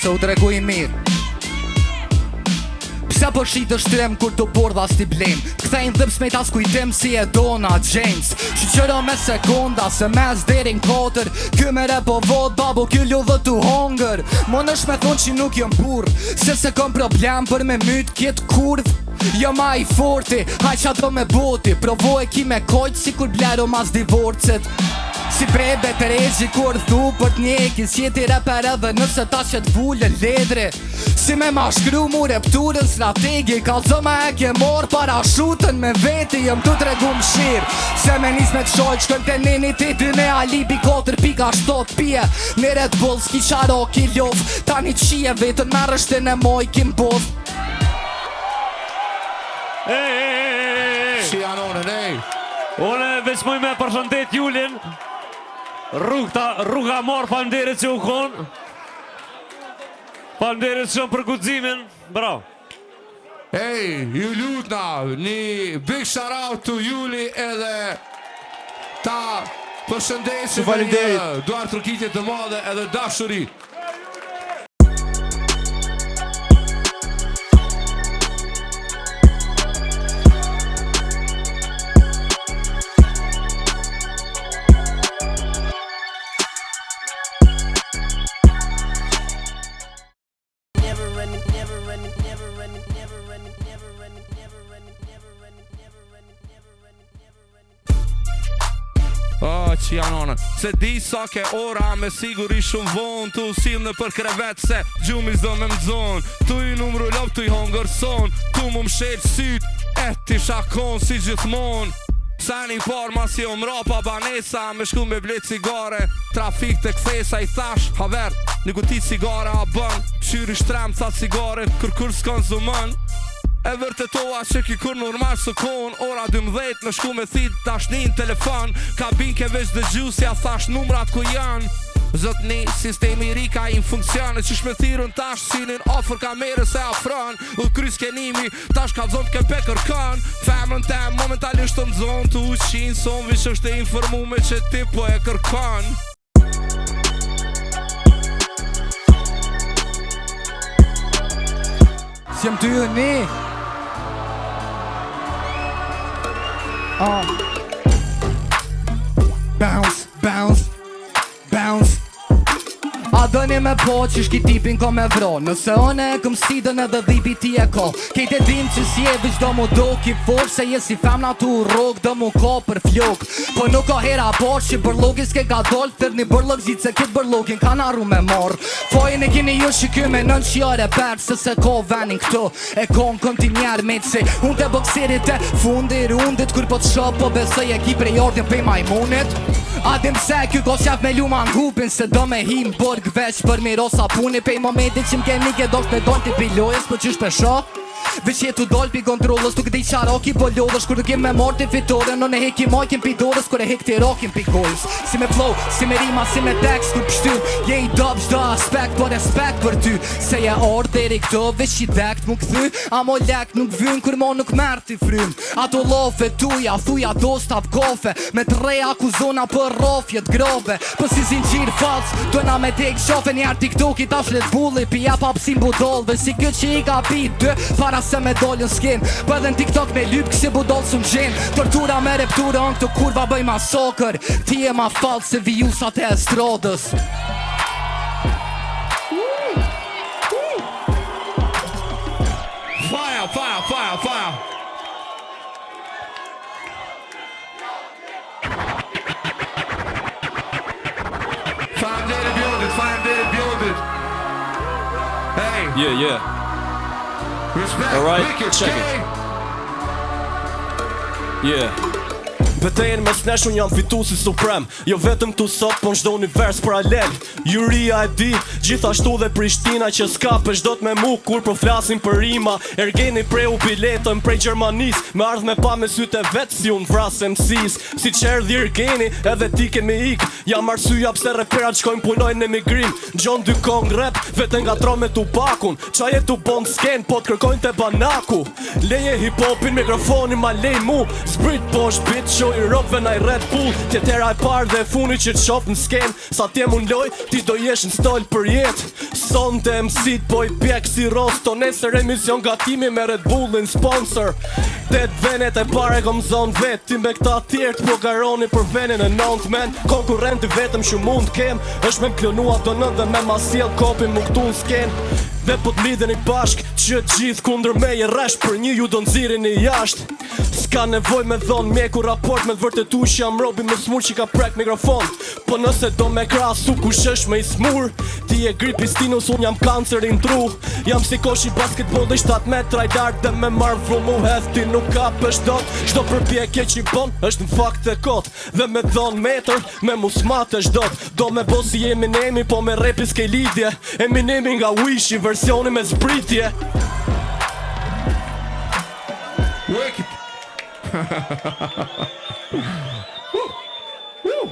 se u tregu i mirë. Pse po shit shtrim kur të bordha s'ti blem Të kthejnë dhëps me tas kujtim si e Dona James Qyqëro me sekonda se mes deri n'kotër Ky me repo vot babo ky ludhë tu hongër Mon është me thonë që nuk jëm burr Se se kom problem për me myt kjet kurv Jo ma i forti, haj qa do me boti Provo e ki me kojt si kur blero mas divorcit Si bebe të regji kur thu për t'njeki S'jeti reper edhe nëse ta qet vullën ledri Si me ma shkru mu repturën strategi Kalzo me e ke mor parashutën me veti Jëm tu tregu mshir Se me nis me t'shojt shkojm të nini ti dy me alibi 4.7 pije Një Red Bull s'ki qaro ki lof Tani qie vetën me rështin e moj kim both Ej, ej, ej, ej, ej. Si janë onën, ej. Unë veç muj me përshëndet Julin. Rrugta, rruga marë, faleminderit që u konë. Faleminderit shumë për guximin. Bravo. Ej, ju lutna, një big shout out to Juli edhe ta përshëndesim me Faleminderit. një duar trokitje të madhe edhe dashuri. Never running, never running, never running, never running, never running, never running, never running, never running, never running, never running. Oh, që janë onën Se di sa ke ora me siguri shumë vonë Tu sill në për krevet se gjumi s'do me m'zonë Tu i numru lop tu i hongër son Tu mu mshel syt e ti shakon si gjithmonë Sa një par mas jo mrapa banesa Me shku me ble cigare Trafik të kthesa i thash Haver, një kuti cigare a bën Qyri shtrem tha cigare Kër kur s'kon zumën E vërtetova që ki kur normal së kon Ora 12 me shku me thit tash një në telefon Kabin ke veç dëgju si a thash numrat ku janë Zotni, sistemi i ri ka i funksion E qysh me thirën tash synin ofër kamerës e afron U kry skenimi, tash kallzon ke pe kërkon Femrën tem momentalisht të nxon Tu u qin son vish është e informume që ti po e kërkon S'jem ty e një Ah. Bounce, bounce, bounce. A dëni me po që shki tipin ko me vro Nëse one e këm sidën edhe dhipi ti e ko Kejt e dim që si e veç do mu do Ki for se je si femna tu rrok Do mu ko për flok Po nuk ka hera por që bërlogi s'ke ka dol Thër një bërlog zit se kit bërlogin ka naru me marr Fojin e kini ju që ky me nën që jare per Se se ko venin këtu E ko në kontiner me si Unë të bokserit e fundi rundit Kur po të shoh po besoj e ki prej ordin prej majmunit A dim se ky ko qef me luma ngupin Se do me hi n'burg veç për miro sapuni Pej momentit që m'ke një ke dosht me dol ti pi lojës Po qysh pe shoh Veç je tu dol pi kontrollës Tu këdi qaraki po lodhësh Kur ke me marr ti fitoren Unë e heki majkin pi dorës Kur e hek ti rokin pi gojës Si me flow, si me rima, si me tekst Kur pështy, je i dob çdo aspekt Po respekt për ty Se je ardh deri këtu Veç i dekt mu kthy Amo lek nuk vyn Kur mo nuk merr ti frym Ato lofe tuja, thuja dosta kofe Me të re akuzona për rofjet grove Po si zinxhir fals, dojna me tek shofe Një herë TikToki tash Red Bulli Pi jap hapsin budallve Si kë që i ka pi dy Para se me dolën skin Po edhe në TikTok me lyp kësi budall s'm gjen Tortura me reptura Në këto kurva bëj masakër Ti je ma fals se viusat e estradës Fire, fire, fire, fire. Faleminderit Bjondit, faleminderit Bjondit. Hey. Yeah, yeah. Respect. All right, Wicked check K. it. Yeah. Betejën mes nesh unë jam fituesi suprem Jo vetëm tu sot, po në çdo univers paralel Juria e di, gjithashtu dhe Prishtina që s'ka për dot me mu kur po flasim për rima Ergeni preu biletën prej Gjermanis Me ardh me pa me sytë e vet si unë vras MCs Si që erdhi Ergeni, edhe ti ke me ik Jam arsyeja pse reperat shkojnë punojnë në emigrim Gjon dy kong rap, vete nga tro me Tupakun Qa je tu bon sken, po t'kërkojnë te banaku Leje hip hopin, mikrofonin ma lej mu Zbrit posh bit, qoj i robve naj Red Bull Tjetera e parë dhe e funi që t'shof në sken Sa t'jem unë loj, ti do jesh në stol për jetë Sonte MC-t po i pjek si rosto Nesër emision gatimi me Red Bullin sponsor Tet venet e pare kom zonë vet Ti me këta tjerët po garoni për venin e nont men Konkurrenti vetëm që mund kem është me m'klonu ato nën dhe me ma sjell kopin mu këtu në sken Dhe po t'lidheni bashk që gjithë kundër meje rresh Për një ju do nxirrini jashtë S'ka nevoj me dhon mjeku raport me t'vërtetu që jam robi më smur që ka prek mikrofon Po nëse do me krasu kush është me i smur Ti je gripi stinus, unë jam kancerin tru Jam si koshi basketbolli 7 metra i lartë Dhe me marr vrull mu hedh ti nuk ka pësh dot Çdo përpjekje që bon është në fakt e kot Dhe me dhon metër me mu smat është dot Do me bo si Eminemi po me repi s'ke lidhje Eminemi nga Wishi versioni me zbritje Wicked. Woo.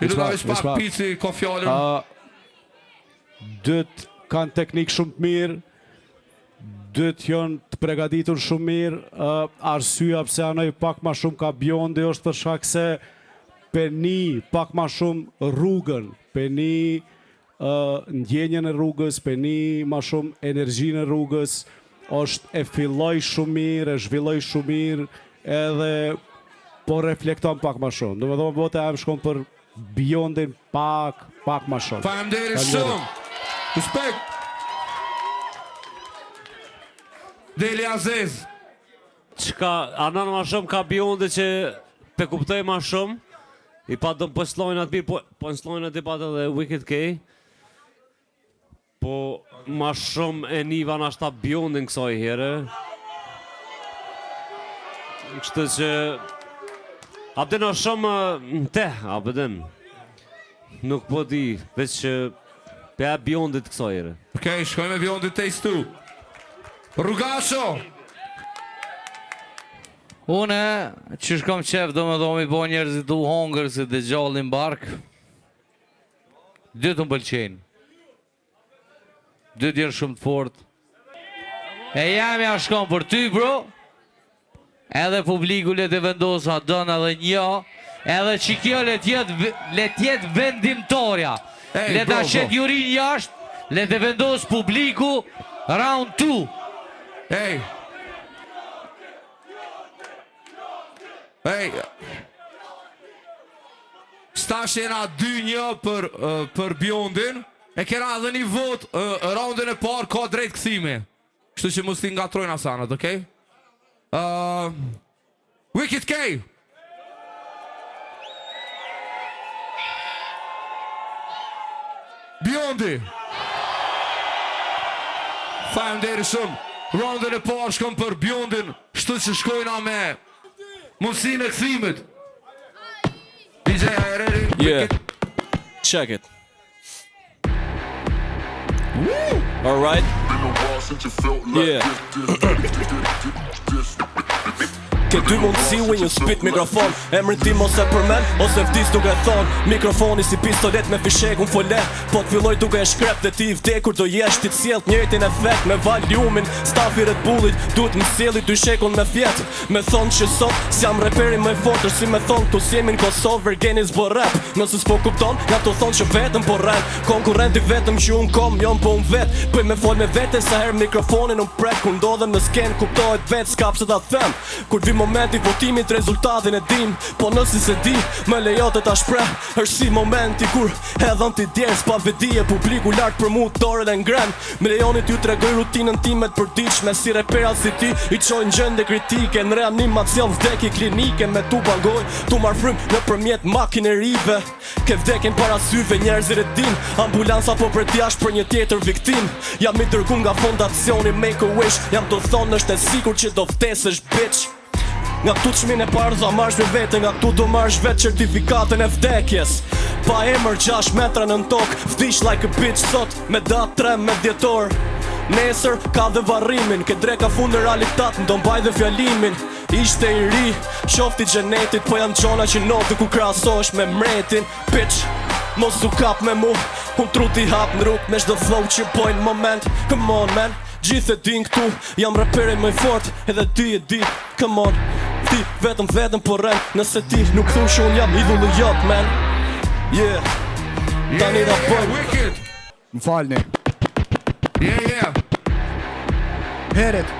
I luta veç pak pici, ka fjalën. Uh, dyt kanë teknik shumë të mirë, dyt janë të pregaditur shumë mirë, uh, arsyeja pse anoj pak ma shumë ka Bjondi është për shkak se peni pak ma shumë rrugën, peni uh, ndjenjën e rrugës, peni ma shumë energjinë e rrugës, është e filloj shumë mirë, e zhvilloj shumë mirë, edhe po reflekton pak ma shumë. Do me thonë, vota jam shkon për Beyondin pak, pak ma shumë. Faleminderit shumë. Respekt. Deli Aziz. Çka anon ma shumë ka Biondi që pe kuptoj ma shumë. I pa do punchline atë mirë, po punchline atë i pat edhe Wicked K. Po ma shumë e niva nashta Beyondin kësaj here. Kështu që Abden është shumë në te, Abden. Nuk po di, veç që pe e Beyondit kësaj here. Okej, shkoj me Beyondit Taste 2. Rrugasho. Une, që shkom qef do me do mi bo njerëzit du hongër se dëgjallin bark. Dytë më pëlqejnë. Dytë janë shumë të fort. E jam ja shkon për ty, bro. Edhe publiku le të vendosa dën edhe një. Edhe që kjo le t'jetë le t'jetë vendimtorja. Ej, Le ta bro, shet bro. jurin jashtë, le të vendos publiku round 2. Ej. Ej. Stash jena 2-1 për, për Bjondin. E kena edhe një vot, roundin e parë ka drejt kthimi. Kështu që mos t'i ngatrojnë asanët, okej? Uh, Wicked K! Bjondi! Faleminderit shumë. Roundin e parë shkon për Bjondin, kështu që shkojna me mundësinë e kthimit. DJ Ajreri. Yeah. Check it. All right. Yeah. Ke dy mundësi when you spit mikrofon Emrin tim ose përmen Ose vdis duke thon Mikrofoni si pistolet me fishekun fole Po të filloj duke e shkrep dhe ti i vdekur do jesh Ti t'sjell t'njëjtin efekt me valiumin Stafi Red Bullit duhet më sjelli dyshekun me fjet Me thonë që sot s'jam reperi më i fortë është si me thonë këtu s'jemi në Kosovë Vergeni s'bo rap Nëse s'po kupton ja të thonë që vetëm po rren Konkurrenti vetëm që unë kom jom po unë vet Bëj me fol me vete sa herë mikrofonin unë prek Kur ndodhem në skenë kuptohet vet s'ka pse ta them Kur vi momenti votimit rezultatin e dim Po nëse s'e di më lejo të ta shpreh Është si momenti kur hedhën ti djers pa vetëdije Publiku lart për mu dorën e ngren Më lejoni t'ju tregoj rutinën time të përditshme Si reperat si ti i çojnë në gjendje kritike Në reanimacion vdekje klinike Me tuba n'gojë tu marr frymë nëpërmjet makinerive Ke vdekjen para syve njerëzit e din Ambulanca po pret jashtë për një tjetër viktimë Jam i dërgu nga fondacioni Make a Wish Jam tu thonë është e sigurt që do vdesësh bitch Nga këtu çmimin e parë do marrësh me vete Nga këtu do marrësh vetë certifikatën e vdekjes Pa emër 6 metra nën tokë Vdiq like a bitch sot me datë 3 me dhjetor Nesër ka dhe varrimin Ke dreka funeralit tat do mbaj dhe fjalimin Ishte i ri, qofti xhenetit Po janë gjona që ndodhin ku krahasohesh me mretin Bitch, mos u kap me mu Unë tru t'i hap në rrug Me çdo flow që bojnë moment Come on man, gjithë e din këtu Jam reperi më i fort, edhe ti e di Come on, ti vetëm vetëm po rren Nëse ti nuk thu që unë jam idhulli jot man Yeah, tani ta bëjmë Wicked Më falni Yeah, yeah Heret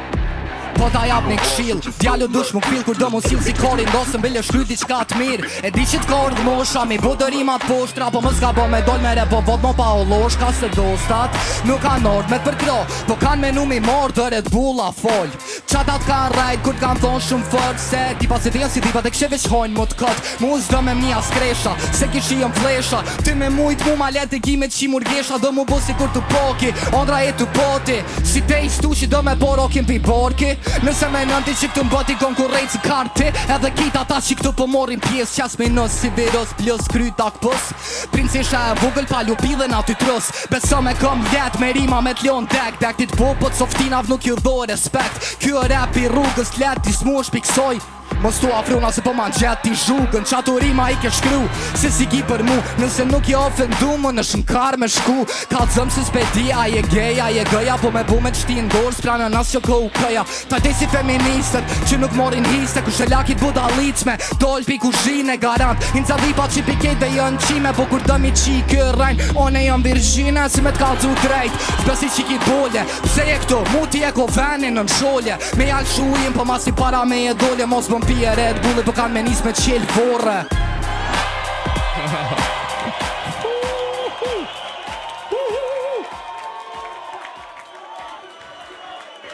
Po ta jap një këshill Djalo dush më fill kur do mu sill si kori Ndosë mbille shkry diçka të mirë E di që t'ka ardhë mosha Mi bo dërimat poshtra Po mos ka bo me dol me repo vot mo pa olloshka Se dostat nuk kanë ardhë me t'përkro Po kanë menu mi marrë dhe Red Bulla fol Qata t'kanë rajt kur t'kanë thonë shumë fort Se tipa si ti janë si tipat e këshe veç hojnë mu t'kot Mu s'do me mni as kresha Se kishi jëm flesha Ti me mujt mu ma let e ki me qi murgesha Do mu bo si kur të poki Ondra e të poti Si te i stu që do me bo rokin pi borki Nëse me nënti që këtu mbëti konkurrencë karti Edhe kita ta që këtu po morin pjesë Qas minus si virus plus kry tak pus Princesha e vogël pa lupi dhe në aty trus Beso me kom let me rima me t'lon dek Dek ti t'po po t'softinav nuk ju dho respekt Kjo rap i rrugës let ti s'mu është piksoj Mos tu afruna se po ma ngjet ti zhugën Qato rima i ke shkru Se si ki për mu Nëse nuk je ofendu më në shënkar me shku Kallzëm se s'pe di a je gej a je gëja Po me bu me t'shti n'dorë s'pranon as që KUK-ja Ta dej si feministët që nuk morin histe Kush e lakit budallicme Dol pi kuzhine garant Inca dhipa që piket dhe jënë qime Po kur dëmi qi kë rajn One jam virgjine si me t'kallzu drejt S'besi që ki bole Pse je këtu Mu ti e ko venin në sholje Me jalë shujin po masi para me e dole Mos bëm pije Red Bulli po kanë me nis me qel vorre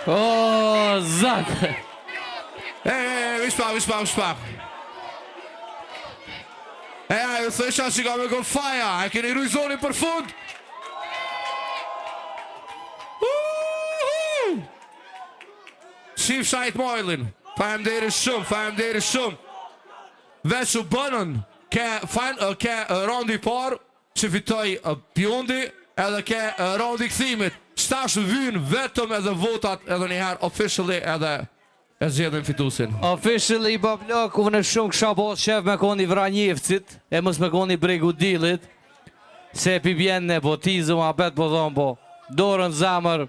O, zat E, e, vish pak, vish pak, vish pak. E, ajo thësha që ka me kon faja, e keni rujt zonin për fund? Uhu! Shif shajt mojlin. Faleminderit shumë, faleminderit shumë. Veç u bënën ke fan, ke raundi i parë që fitoi Bjondi edhe ke raundi i kthimit. Stash vyn vetëm edhe votat edhe një herë officially edhe e zgjedhim fituesin. Officially Bablok, unë shumë kisha bo qef me koni Vranjevcit, e mos me koni Bregu Dillit, se pi bjen nepotizëm, apet po thon po, dorën zemër,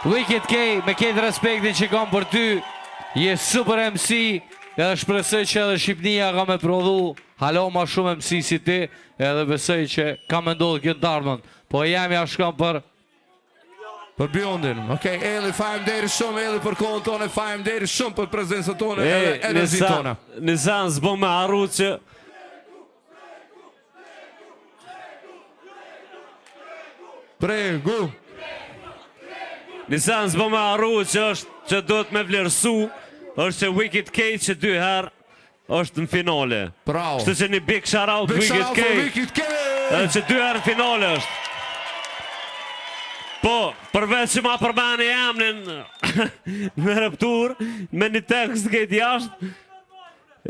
Wicked K, me këtë respektin që kam për ty, je super MC, edhe shpresoj që edhe Shqipnia ka me prodhu hala ma shumë MC si ti, edhe besoj që ka me ndodhë kjo të ardhmen. Po jam ja shkon për... Për Bjondin. Okej, Eli, faleminderit shumë Eli për kohën tonë, faleminderit shumë për prezencën tonë edhe energjinë tonë. Një sen s'bo me harru që Bregu. Një sen s'bo me harru që është që duhet me vlerësu është që Wicked K që dy herë është në finale. Bravo. Kështu që një big shout out Big Wicked shout out K. for Wicked K. Edhe që dy herë në finale është. Po, përveç që ma përmeni emnin në reptur, me një tekst këtë jashtë,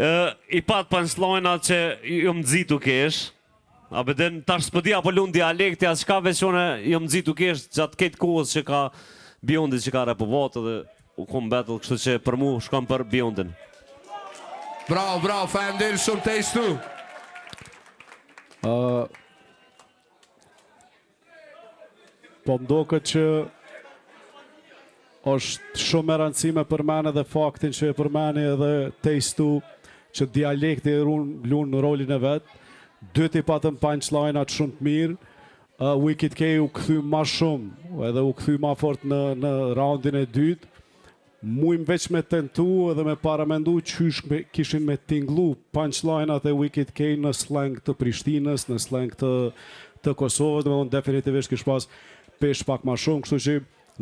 ë, i pat punchline-at që jom nxitu kesh. A beden tash s'po di apo lun dialekti as çka veç unë jom nxitu kesh gjatë këtë kohës që ka Biondi që ka repovat edhe u kom battle, kështu që për mu shkon për Biondin. Bravo, bravo, faleminderit shumë Taste 2. Ë Po më doket që është shumë e rëndësi me përmen edhe faktin që e përmeni edhe Taste 2 që dialekti e run, lun në rolin e vet. Dyti patëm punchline-at shumë të mirë. Uh, Wicked K u kthy ma shumë, edhe u kthy ma fort në, në roundin e dytë. Mujmë veç me tentu edhe me paramendu qysh me, kishin me tinglu punchline-at e Wicked K në slang të Prishtinës, në slang të, të Kosovës, dhe me thonë definitivisht kish pas pesh pak ma shumë, kështu që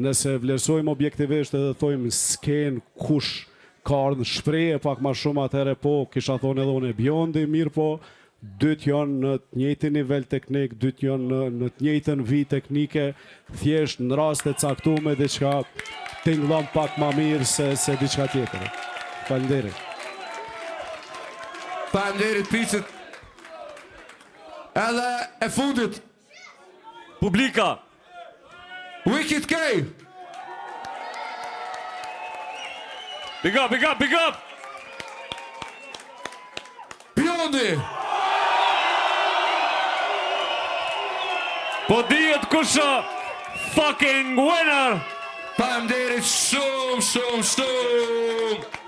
nëse vlerësojmë objektivisht edhe thojmë sken kush ka ardhë në shprehje pak ma shumë atëherë po, kisha thonë edhe unë e Biondi, mirë po, dytë janë në të njëjtin nivel teknik, dytë janë në, në të njëjtën vijë teknike, thjesht në raste caktume diçka tingëllon pak ma mirë se se diçka tjetër. Faleminderit. Faleminderit Picit. Edhe e fundit. Publika. Wicked K. Big up, big up, big up. Biondi. Po dihet kush ë fucking winner. Faleminderit shumë, shumë, shumë.